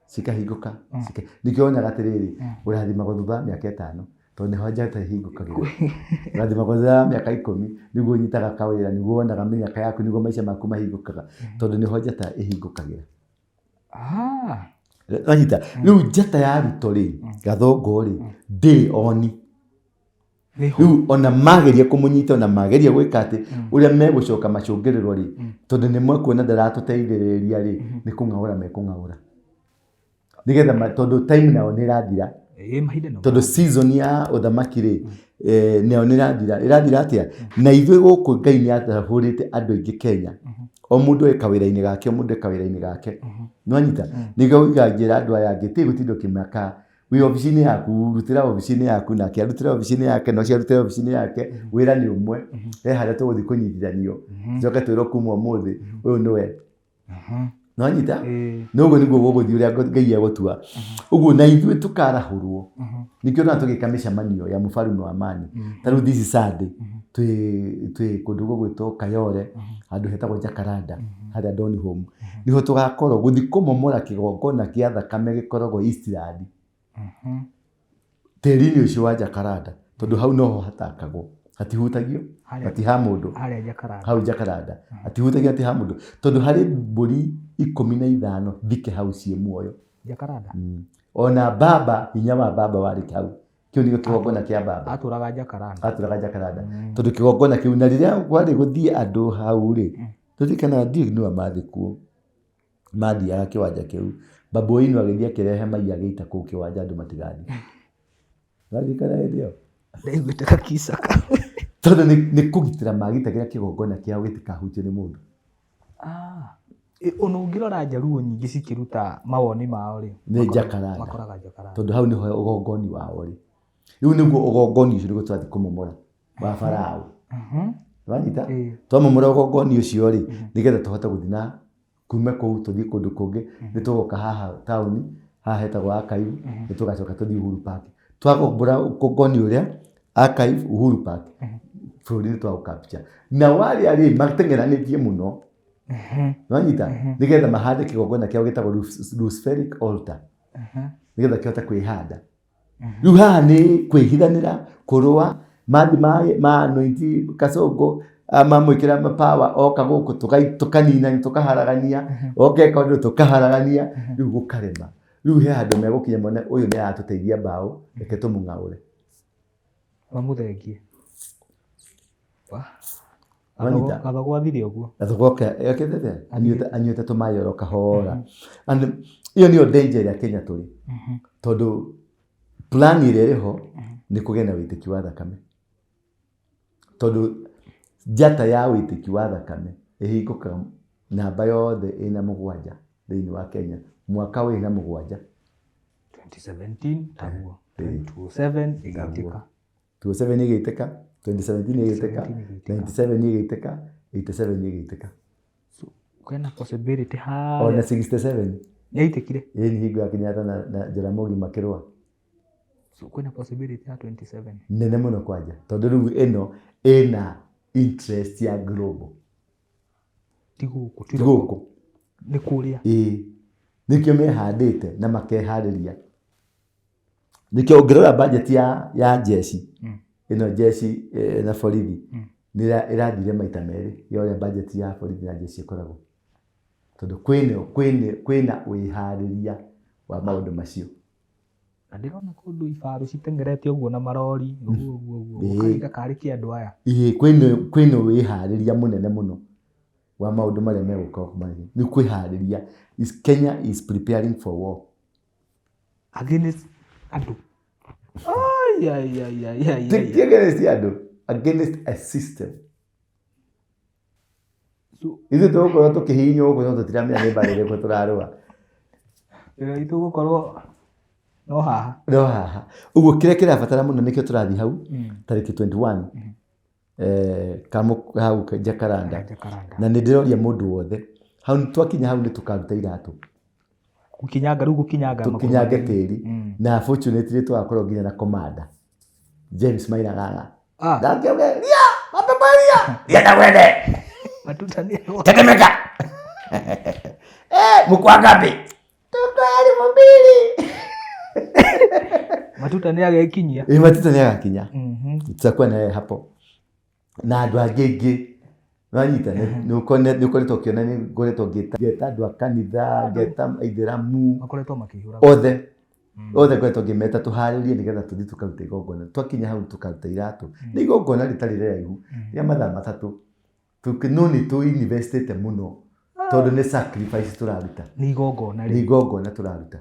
Cikahingũka. Nĩkĩo wonaga atĩrĩrĩ, ũrathimagwo thutha wa mĩaka 5, tondũ nĩho njata ĩhingũkagĩra. Ũrathimagwo thutha wa mĩaka 10, nĩguo ũnyitaga kawĩra, nĩguo wonaga mĩaka yaku, nĩguo maica maku mahingũkaga, tondũ nĩho njata ĩhingũkagĩra. Wanyita? Rĩu njata ya Ruto rĩ, Gathongo rĩ, ndĩrĩ oni. Rĩu ona mageria kũmũnyita, ona mageria gwĩka atĩ, ũrĩa megũcoka macũngĩrĩrwo rĩ, tondũ nĩ mekuona ndaratũteithĩrĩria rĩ, nĩ kũng'aũra mekũng'aũra. Nĩgetha tondũ time nao nĩ ĩrathira. Ĩĩ, mahinda nĩ Tondũ season ya ũthamaki rĩ, nayo nĩ ĩrathira. Ĩrathira atĩa? Na ithuĩ gũkũ Ngai nĩ atahũrĩte andũ aingĩ Kenya. O mũndũ e kawĩra-inĩ gake, o mũndũ e kawĩra-inĩ gake. Nĩ wanyita? Nĩkĩo ũigaga njĩra andũ aya angĩ, tiga gũtinda ũkĩmaka. Wĩ obici-inĩ yaku, rutĩra obici-inĩ yaku, nake arutĩre obici-inĩ yake, na ũcio arutĩre obici-inĩ yake, wĩra nĩ ũmwe. He harĩa tũgũthiĩ kũnyitithanio. Tũcoke twĩrwo kuma ũmũthĩ, ũyũ nĩwe. Nĩ wanyita? Na ũguo nĩguo gũgũthiĩ ũrĩa Ngai egũtua. Ũguo na ithuĩ tũkarahũrwo. Nĩkĩo ũrona tũgĩka mĩcemanio ya mũbarume wa Amani. Ta rĩu this Sunday, twĩ kũndũ gũgwĩtwo Kayole, handũ hetagwo Jacaranda, harĩa Don Home. Nĩho tũgakorwo gũthiĩ kũmomora kĩgongona kĩa thakame gĩkoragwo Eastland. Tĩri-inĩ ũcio wa Jacaranda, tondũ hau noho hatakagwo. Hatihutagio, Harĩa- hati ha mũndũ. Harĩa Jacaranda. Hau Jacaranda. Hatihutagio, hati ha mũndũ. Tondũ harĩ mbũri 15 thike hau ciĩ muoyo. Jacaranda. Ona baba, hinya wa baba warĩ hau. Kĩu nĩkĩo kĩgongona kĩa baba. Atũraga Jacaranda. Atũraga Jacaranda. Tondũ kĩgongona kĩu na rĩrĩa kwarĩ gũthiĩ andũ hau rĩ, tũririkanaga ndiũĩ nũ mathiĩ kuo. Mathiaga kĩwanja kĩu. Babu Owino agĩthiĩ akĩrehe mai agĩita kũu kĩwanja andũ matigathiĩ. Ũraririkana hĩndĩ ĩyo? Ndaiguĩte gakisa kau. Tondũ nĩ kũgitĩra magitagĩra kĩgongona kĩao gĩtikahutio nĩ mũndũ. Ona ũngĩrora Njaruo nyingĩ cikĩruta mawoni mao rĩ, Nĩ Jacaranda. Makoraga Jacaranda. Tondũ hau nĩho ũgongoni wao rĩ. Rĩu nĩguo ũgongoni ũcio nĩguo tũrathiĩ kũmomora wa Farao. Wanyita? Twamomora ũgongoni ũcio rĩ, nĩgetha tũhote gũthiĩ na kume kũu tũthiĩ kũndũ kũngĩ, nĩ tũgoka haha taũni, haha hetagwo Archive, nĩ tũgacoka tũthiĩ Uhuru Park. Twagombora ũgongoni ũrĩa Archive, Uhuru Park, bũrũri nĩ twaũ capture. Na warĩa rĩ, mateng'eranĩtie mũno. Wanyita? Nĩgetha mahande kĩgongona kĩao gĩtagwo Luciferic altar. Nĩgetha kĩhote kwĩhanda. Rĩu haha nĩ kwĩhithanĩra, kũrũa, mathi ma anoint Kasongo, mamwĩkĩra power oka gũkũ tũkanina, tũkaharagania, oka eka ũndũ tũkaharagania, rĩu gũkarema. Rĩu he handũ megũkinya mone ũyũ nĩ aratũteithia mbaũ, reke tũmũng'aũre. Mamũthengie. Wanyita? Gathogo athire ũguo. Gathogo okĩte atĩa? Anyuĩte tũmaĩ oro kahora. And ĩyo nĩyo danger ĩrĩa Kenya tũrĩ. Tondũ plan ĩrĩa ĩrĩ ho nĩ kũgĩa na wĩitĩki wa thakame. Tondũ njata ya wĩitĩki wa thakame ĩhingũkaga namba yothe ĩna 7 thĩinĩ wa Kenya. Mwaka wĩna 7. 2017 taguo. 2007 ĩgĩitĩka. 2007 ĩgĩitĩka, 2017 ĩgĩitĩka, 97 ĩgĩitĩka, 87 ĩgĩitĩka. So, kwĩna possibility harĩa. Ona 67. Nĩyaitĩkire? Ĩĩ nĩ hingo ya Kenyatta na Jaramogi makĩrũa. So, kwĩna possibility ya 27. Nene mũno kwanja. Tondũ rĩu ĩno ĩna interest ya global. Ti gũkũ, ti gũkũ. Nĩ kũrĩa. Ĩĩ. Nĩkĩo mehandĩte na makeharĩria. Nĩkĩo ũngĩrora budget ya jeshi, ĩno jeshi na borithi, nĩ ĩrathire maita merĩ ya ũrĩa budget ya borithi na jeshi ĩkoragwo. Tondũ kwĩna wĩharĩria wa maũndũ macio. Na ndĩrona kũndũ ibaru citeng'erete ũguo na marori, ũguo ũguo ũguo. Ũkariga karĩ kĩ andũ aya. Ĩĩ, kwĩna wĩharĩria mũnene mũno wa maũndũ marĩa megũka. Nĩ kwĩharĩria. Kenya is preparing for war. Against andũ. Ai, ai, ai, ai, ai, ai. Ti against andũ, against a system. Ithuĩ tũgũkorwo tũkĩhihinywo gũkũ no tũtiramenya nĩ mbarĩ ĩrĩkũ tũrarũa. Wĩra witũ ũgũkorwo no haha. No haha. Ũguo kĩrĩa kĩrabatara mũno nĩkĩo tũrathiĩ hau tarĩki 21 hau Jacaranda. Na nĩ ndĩroria mũndũ wothe hau twakinya hau nĩ tũkaruta iratũ. Gũkinyanga rĩu gũkinyanga. Tũkinyange tĩri. Na fortunately tũgakorwo nginya na commander James Maina Ng'ang'a. Ndangĩauge ria mapepo ria ria na wene. Matuta nĩ tetemeka. Mkwangapi. Tuko 2000. Matuta nĩ agekinyia. Matuta nĩ agakinya. Tutakuwa naye hapo. Na andũ angĩ aingĩ. Wanyita, nĩ ũkoretwo ũkĩona nĩ ngoretwo ngĩta andũ a kanitha, ngeta aithĩramu. Makoretwo makĩihũra. Othe. Othe ngoretwo ngĩmeta tũharĩrie nĩgetha tũthiĩ tũkarute igongona. Twakinya hau tũkaruta iratũ. Nĩ igongona rĩtarĩ rĩraihu, rĩa mathaa 3. No nĩ tũ-investĩte mũno tondũ nĩ sacrifice tũraruta. Nĩ igongona rĩ. Nĩ igongona tũraruta.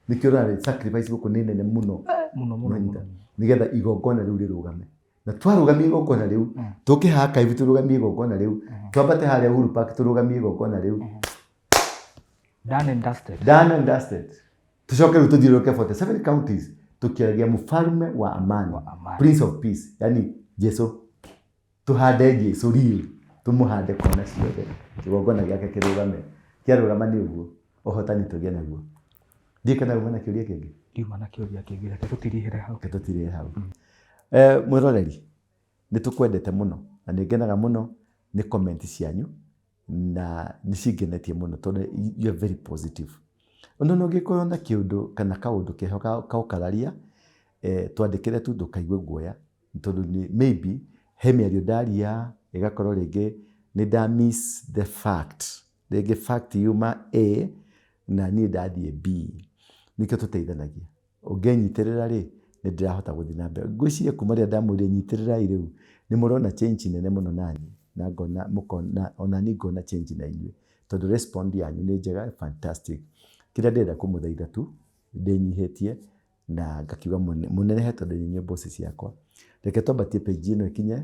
Nĩkĩo ũrona sacrifice gũkũ nĩ nene mũno. Mũno, mũno, mũno. Nĩgetha igongona rĩu rĩrũgame. Na twarũgamia igongona rĩu, tũke haha Kaibu tũrũgamie igongona rĩu, twambate harĩa Uhuru Park tũrũgamie igongona rĩu. Done and dusted. Done and dusted. Tũcoke rĩu tũthiũrũrũke 47 counties tũkĩaragia mũfalme wa amani, Prince of Peace, yani Jesu. Tũhande Jesu real, tũmũhande kona ciothe, kĩgongona gĩake kĩrũgame. Kĩarũgama nĩ ũguo, ũhotani tũgĩe naguo. Ndiũĩ kana uma na kĩũria kĩngĩ? Ndiuma na kĩũria kĩngĩ, reke tũtirihĩre hau. Reke tũtirihĩre hau. Mwĩroreri, nĩ tũkwendete mũno na nĩ ngenaga mũno nĩ comment cianyu na nĩ cingenetie mũno tondũ you are very positive. Ona no ũngĩkorwo na kĩũndũ kana kaũndũ keho ka ũkararia, twandĩkĩre tu ndũkaigue guoya tondũ maybe he mĩario ndaria ĩgakorwo rĩngĩ nĩ nda miss the fact. Rĩngĩ fact yuma A na niĩ ndathiĩ B. Nĩkĩo tũteithanagia. Ũngĩnyitĩrĩra rĩ, nĩ ndĩrahota gũthiĩ na mbere. Ngwĩciria kuma rĩrĩa ndamwĩrire nyitĩrĩrai rĩu, nĩ mũrona change nene mũno naniĩ, na ngona mũkona ona niĩ ngona change na inyuĩ. Tondũ respond yanyu nĩ njega fantastic. Kĩrĩa ndĩrenda kũmũthaitha tu, ndĩnyihĩtie na ngakiuga mũnenehe tondũ nĩ inyuĩ boss ciakwa. Reke twambatie page ĩno ĩkinye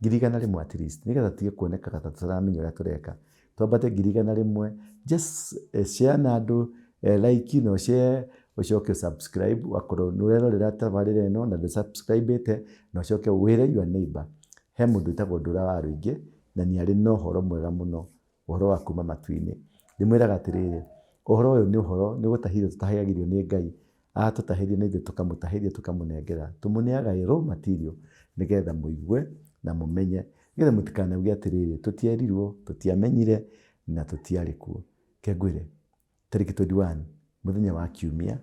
100,000 at least, nĩgetha tũtige kuonekaga ta tũtaramenya ũrĩa tũreka. Twambate 100,000, just share na andũ, like na ũshare, ũcoke ũ subscribe wakorwo nĩ ũrerorera tabarĩra ĩno na ndũ subscribe ĩte, na ũcoke wĩre your neighbor he mũndũ wĩtagwo Ndũra wa Rũingĩ na nĩ arĩ na ũhoro mwega mũno ũhoro wa kuma matu-inĩ. Ndĩmwĩraga atĩrĩrĩ, ũhoro ũyũ nĩ ũhoro, nĩ gũtahĩrio tũtahagĩrio nĩ Ngai, atũtahĩria na ithuĩ tũkamũtahĩria tũkamũnengera. Tũmũneaga ĩ raw material nĩgetha mũigue na mũmenye, nĩgetha mũtikanauge atĩrĩrĩ, tũtierirwo, tũtiamenyire na tũtiarĩ kuo. Reke ngwĩre, tarĩki 21 mũthenya wa kiumia,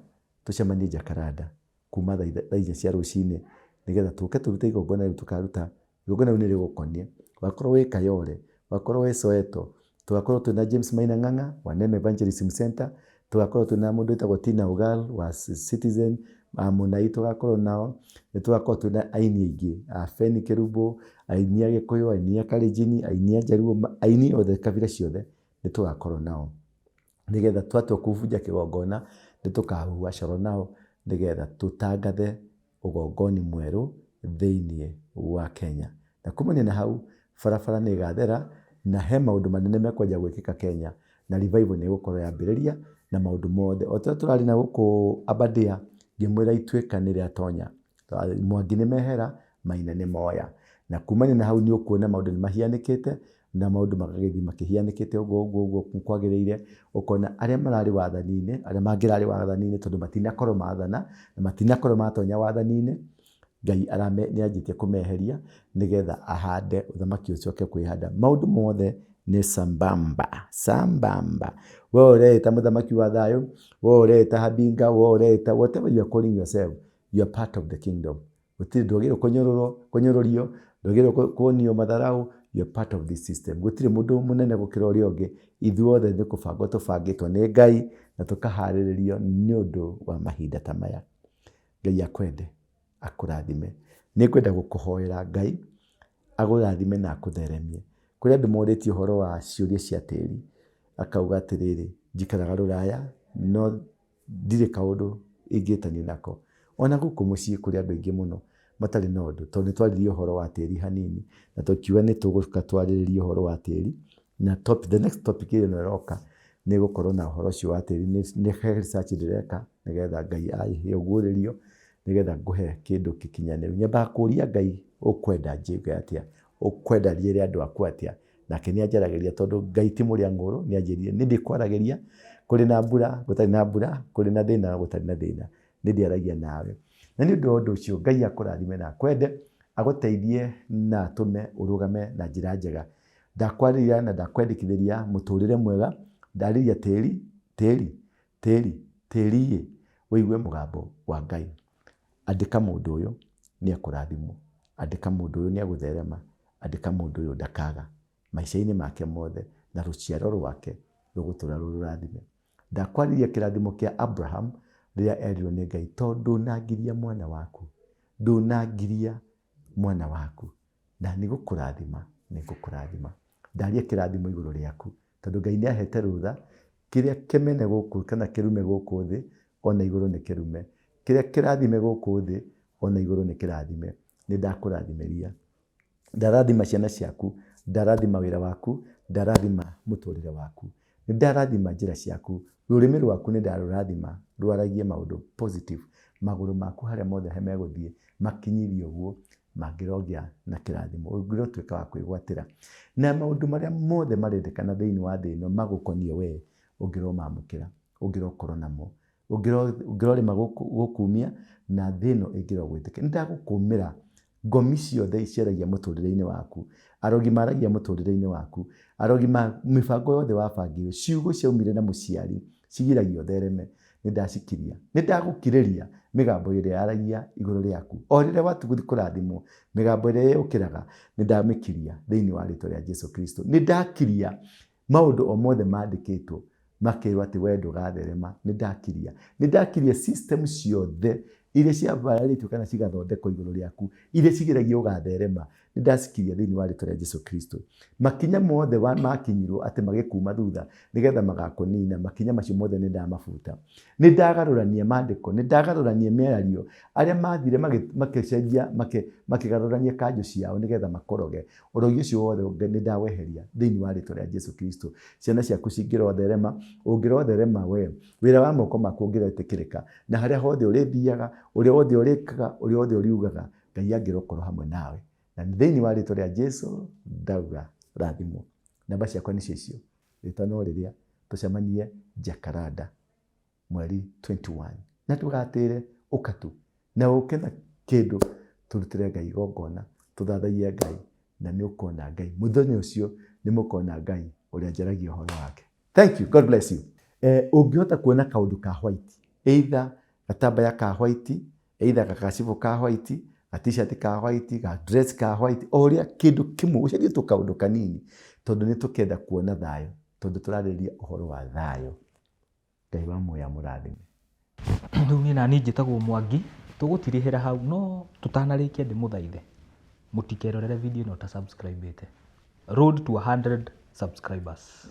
tũcemanie Jacaranda kuma thaa 4 cia rũcinĩ, nĩgetha tũke tũrute igongona rĩu tũkaruta. Igongona rĩu nĩ rĩgũkonia, wakorwo wĩ Kayole, wakorwo wĩ Soweto, tũgakorwo twĩna James Maina Ng'ang'a wa Neno Evangelism Center, tũgakorwo twĩna mũndũ wĩtagwo Tina Ogal wa Citizen, Amunai tũgakorwo nao, nĩ tũgakorwo twĩna aini aingĩ, a Fenny Kerubo, aini a Gĩkũyũ, aini a Kalenjin, aini a Njaruo, aini othe kabira ciothe nĩ tũgakorwo nao. Nĩgetha twatua kũbunja kĩgongona, nĩ tũkahuha coro nao, nĩgetha tũtangathe ũgongoni mwerũ thĩinĩ wa Kenya. Na kumania na hau, barabara nĩ ĩgathera, na he maũndũ manene mekwanjia gwĩkĩka Kenya, na revival nĩ ĩgũkorwo yambĩrĩria, na maũndũ mothe. O ta ũrĩa tũrarĩ na gũkũ Aberdare, ngĩmwĩra ituĩka nĩ rĩatonya. Mwangi nĩ mehera, Maina nĩ moya. Na kumania na hau nĩ ũkuona maũndũ nĩ mahianĩkĩte, na maũndũ magagĩthiĩ makĩhianĩkĩte ũguo ũguo ũguo kwagĩrĩire, ũkona arĩa mararĩ wathani-inĩ, arĩa mangĩrarĩ wathani-inĩ tondũ matinakorwo mathana, na matinakorwo matonya wathani-inĩ, Ngai nĩ anjĩtie kũmeheria nĩgetha ahande ũthamaki ũcoke kwĩhanda. Maũndũ mothe nĩ sambamba, sambamba. We ũreĩta mũthamaki wa thayũ, we ũreĩta habinga, we ũreĩta whatever you are calling yourself, you are part of the kingdom. Gũtirĩ, ndwagĩrĩirwo kũnyũrũrwo, kũnyũrũrio, ndwagĩrĩirwo kuonio matharaũ, you are part of this system. Gũtirĩ mũndũ mũnene gũkĩra ũrĩa ũngĩ, ithuothe nĩ kũbangwo tũbangĩtwo nĩ Ngai na tũkaharĩrĩrio nĩ ũndũ wa mahinda ta maya. Ngai akwende, akũrathime. Nĩ ngwenda gũkũhoera Ngai agũrathime na akũtheremie. Kũrĩ andũ morĩtie ũhoro wa ciũria cia tĩri, akauga atĩrĩrĩ, njikaraga rũraya no ndirĩ kaũndũ ingĩtania nako. Ona gũkũ mũciĩ kũrĩ andũ aingĩ mũno matarĩ na ũndũ, tondũ nĩ twaririe ũhoro wa tĩri hanini, na tũkiuga nĩ tũgũka twarĩrĩrie ũhoro wa tĩri, na the next topic ĩno ĩroka nĩ ĩgũkorwo na ũhoro ũcio wa tĩri. Nĩ he research ndĩreka nĩgetha Ngai ahe ũguũrĩrio, nĩgetha ngũhe kĩndũ gĩkinyanĩru. Nyambaga kũria Ngai ũkwenda njĩke atĩa, ũkwenda njĩre andũ aku atĩa, Nake nĩ anjaragĩria tondũ Ngai ti mũrĩa ng'ũrũ, nĩ anjĩrire nĩ ndĩkwaragĩria kũrĩ na mbura, gũtarĩ na mbura, kũrĩ na thĩna na gũtarĩ na thĩna, nĩ ndĩaragia nawe. Na nĩ ũndũ wa ũndũ ũcio Ngai akũrathime na akwende, agũteithie na atũme ũrũgame na njĩra njega. Ndakwarĩria na ndakwendekithĩria mũtũrĩre mwega, ndarĩria tĩri, tĩri, tĩri, tĩri-ĩ, ũigue mũgambo wa Ngai. Andĩka mũndũ ũyũ nĩ ekũrathimwo, andĩka mũndũ ũyũ nĩ egũtherema, andĩka mũndũ ũyũ ndakaga maica-inĩ make mothe na rũciaro rwake rũgũtũra rwĩ rũrathime. Ndakwarĩria kĩrathimo kĩa Abraham rĩrĩa erirwo nĩ Ngai, tondũ ndũnangiria mwana waku, ndũnangiria mwana waku, na nĩ gũkũrathima nĩ ngũkũrathima. Ndaria kĩrathimo igũrũ rĩaku, tondũ Ngai nĩ ahete rũtha, kĩrĩa kĩmene gũkũ kana kĩrume gũkũ thĩ, ona igũrũ nĩ kĩrume. Kĩrĩa kĩrathime gũkũ thĩ, ona igũrũ nĩ kĩrathime. Nĩ ndakũrathimĩria. Ndarathima ciana ciaku, ndarathima wĩra waku, ndarathima mũtũrĩre waku. Nĩ ndarathima njĩra ciaku, rũrĩmĩ rwaku nĩ ndarũrathima rwaragie maũndũ positive. Magũrũ maku harĩa mothe megũthiĩ makinyithie ũguo, mangĩrogĩa na kĩrathimo, ũngĩrotuĩka wa kwĩgwatĩra. Na maũndũ marĩa mothe marendekana thĩinĩ wa thĩ ĩno magũkoniĩ we, ũngĩromamũkĩra, ũngĩrokorwo namo. Ũngĩrorĩma gũkumia na thĩ ĩno ĩngĩrogwĩtĩkĩra. Nĩ ndagũkũmĩra ngomi ciothe ciaragia mũtũrĩre-inĩ waku, arogi maragia mũtũrĩre-inĩ waku, arogi ma mĩbango yothe wabangĩirwo, ciugo ciaumire na mũciari cigiragia ũthereme, nĩ ndacikiria. Nĩ ndagũkirĩria mĩgambo ĩrĩa yaragia igũrũ rĩaku. O rĩrĩa watua gũthiĩ kũrathimwo, mĩgambo ĩrĩa yũkĩraga nĩ ndamĩkiria thĩinĩ wa rĩtwa rĩa Jesu Kristo. Nĩ ndakiria. Maũndũ o mothe mandĩkĩtwo makerwo atĩ we ndũgatherema, nĩ ndakiria. Nĩ ndakiria system ciothe iria ciambararĩtio kana cigathondekwo igũrũ rĩaku, iria cigeragia ũgatherema, nĩ ndacikiria thĩinĩ wa rĩtwa rĩa Jesu Kristo. Makinya mothe makinyirwo atĩ magĩkuma thutha nĩgetha magakũnina, makinya macio mothe nĩ ndamabuta. Nĩ ndagarũrania maandĩko, nĩ ndagarũrania mĩario, arĩa mathire magĩcenjia, makĩgarũrania kanjũ ciao nĩgetha makũroge, ũrogi ũcio wothe nĩ ndaweheria thĩinĩ wa rĩtwa rĩa Jesu Kristo. Ciana ciaku cingĩrotherema, ũngĩrotherema we, wĩra wa moko maku ũngĩretĩkĩrĩka, na harĩa hothe ũrĩthiaga, ũrĩa wothe ũrĩkaga, ũrĩa wothe ũriugaga, Ngai angĩrokorwo hamwe nawe. Na thĩinĩ wa rĩtwa rĩa Jesu ndauga rathimwo. Namba ciakwa nĩcio icio. Rĩtwa no rĩrĩa tũcemanie Jacaranda mweri 21. Na ndũgatĩre, ũka tu. Na ũke na kĩndũ tũrutĩre Ngai igongona, tũthathaiye Ngai, na nĩ ũkona Ngai. Mũthenya ũcio nĩ mũkona Ngai ũrĩa njaragia ũhoro wake. Thank you. God bless you. Eh, ũngĩhota kuona kaũndũ ka white, either gatambaya ka white, either gakacibũ ka white, ga t-shirt ka white, ga dress ka white, o ũrĩa kĩndũ kĩmwe, ũcarie tu kaũndũ kanini, tondũ nĩ tũkenda kuona thayũ, tondũ tũrarĩrĩria ũhoro wa thayũ. Ngai wa muoyo amũrathime. Rĩu niĩ naniĩ njĩtagwo Mwangi, tũgũtirihĩra hau no tũtanarĩkia ndĩmũthaithe mũtikerorere video ĩno ũta subscribe ĩte. Road to 100 subscribers.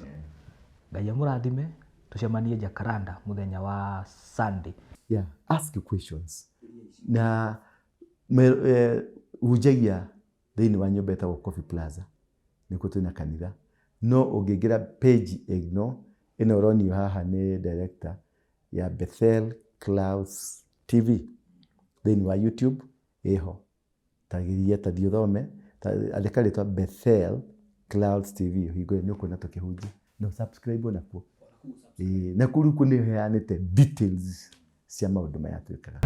Ngai amũrathime, tũcemanie Jacaranda mũthenya wa Sunday. Yeah, ask questions. Na hunjagia thĩinĩ wa nyũmba ĩtagwo Coffee Plaza, nĩkuo twĩna kanitha. No ũngĩingĩra page ĩno, ĩno ũronio haha nĩ director ya Bethel Clouds TV thĩinĩ wa YouTube ĩho. Ta geria, ta thiĩ ũthome, andĩka rĩtwa Bethel Clouds TV ũhingũre nĩ ũkuona tũkĩhunjia. Na ũ subscribe onakuo. Ĩĩ, na kũu rĩu nĩ heanĩte details cia maũndũ maya twĩkaga.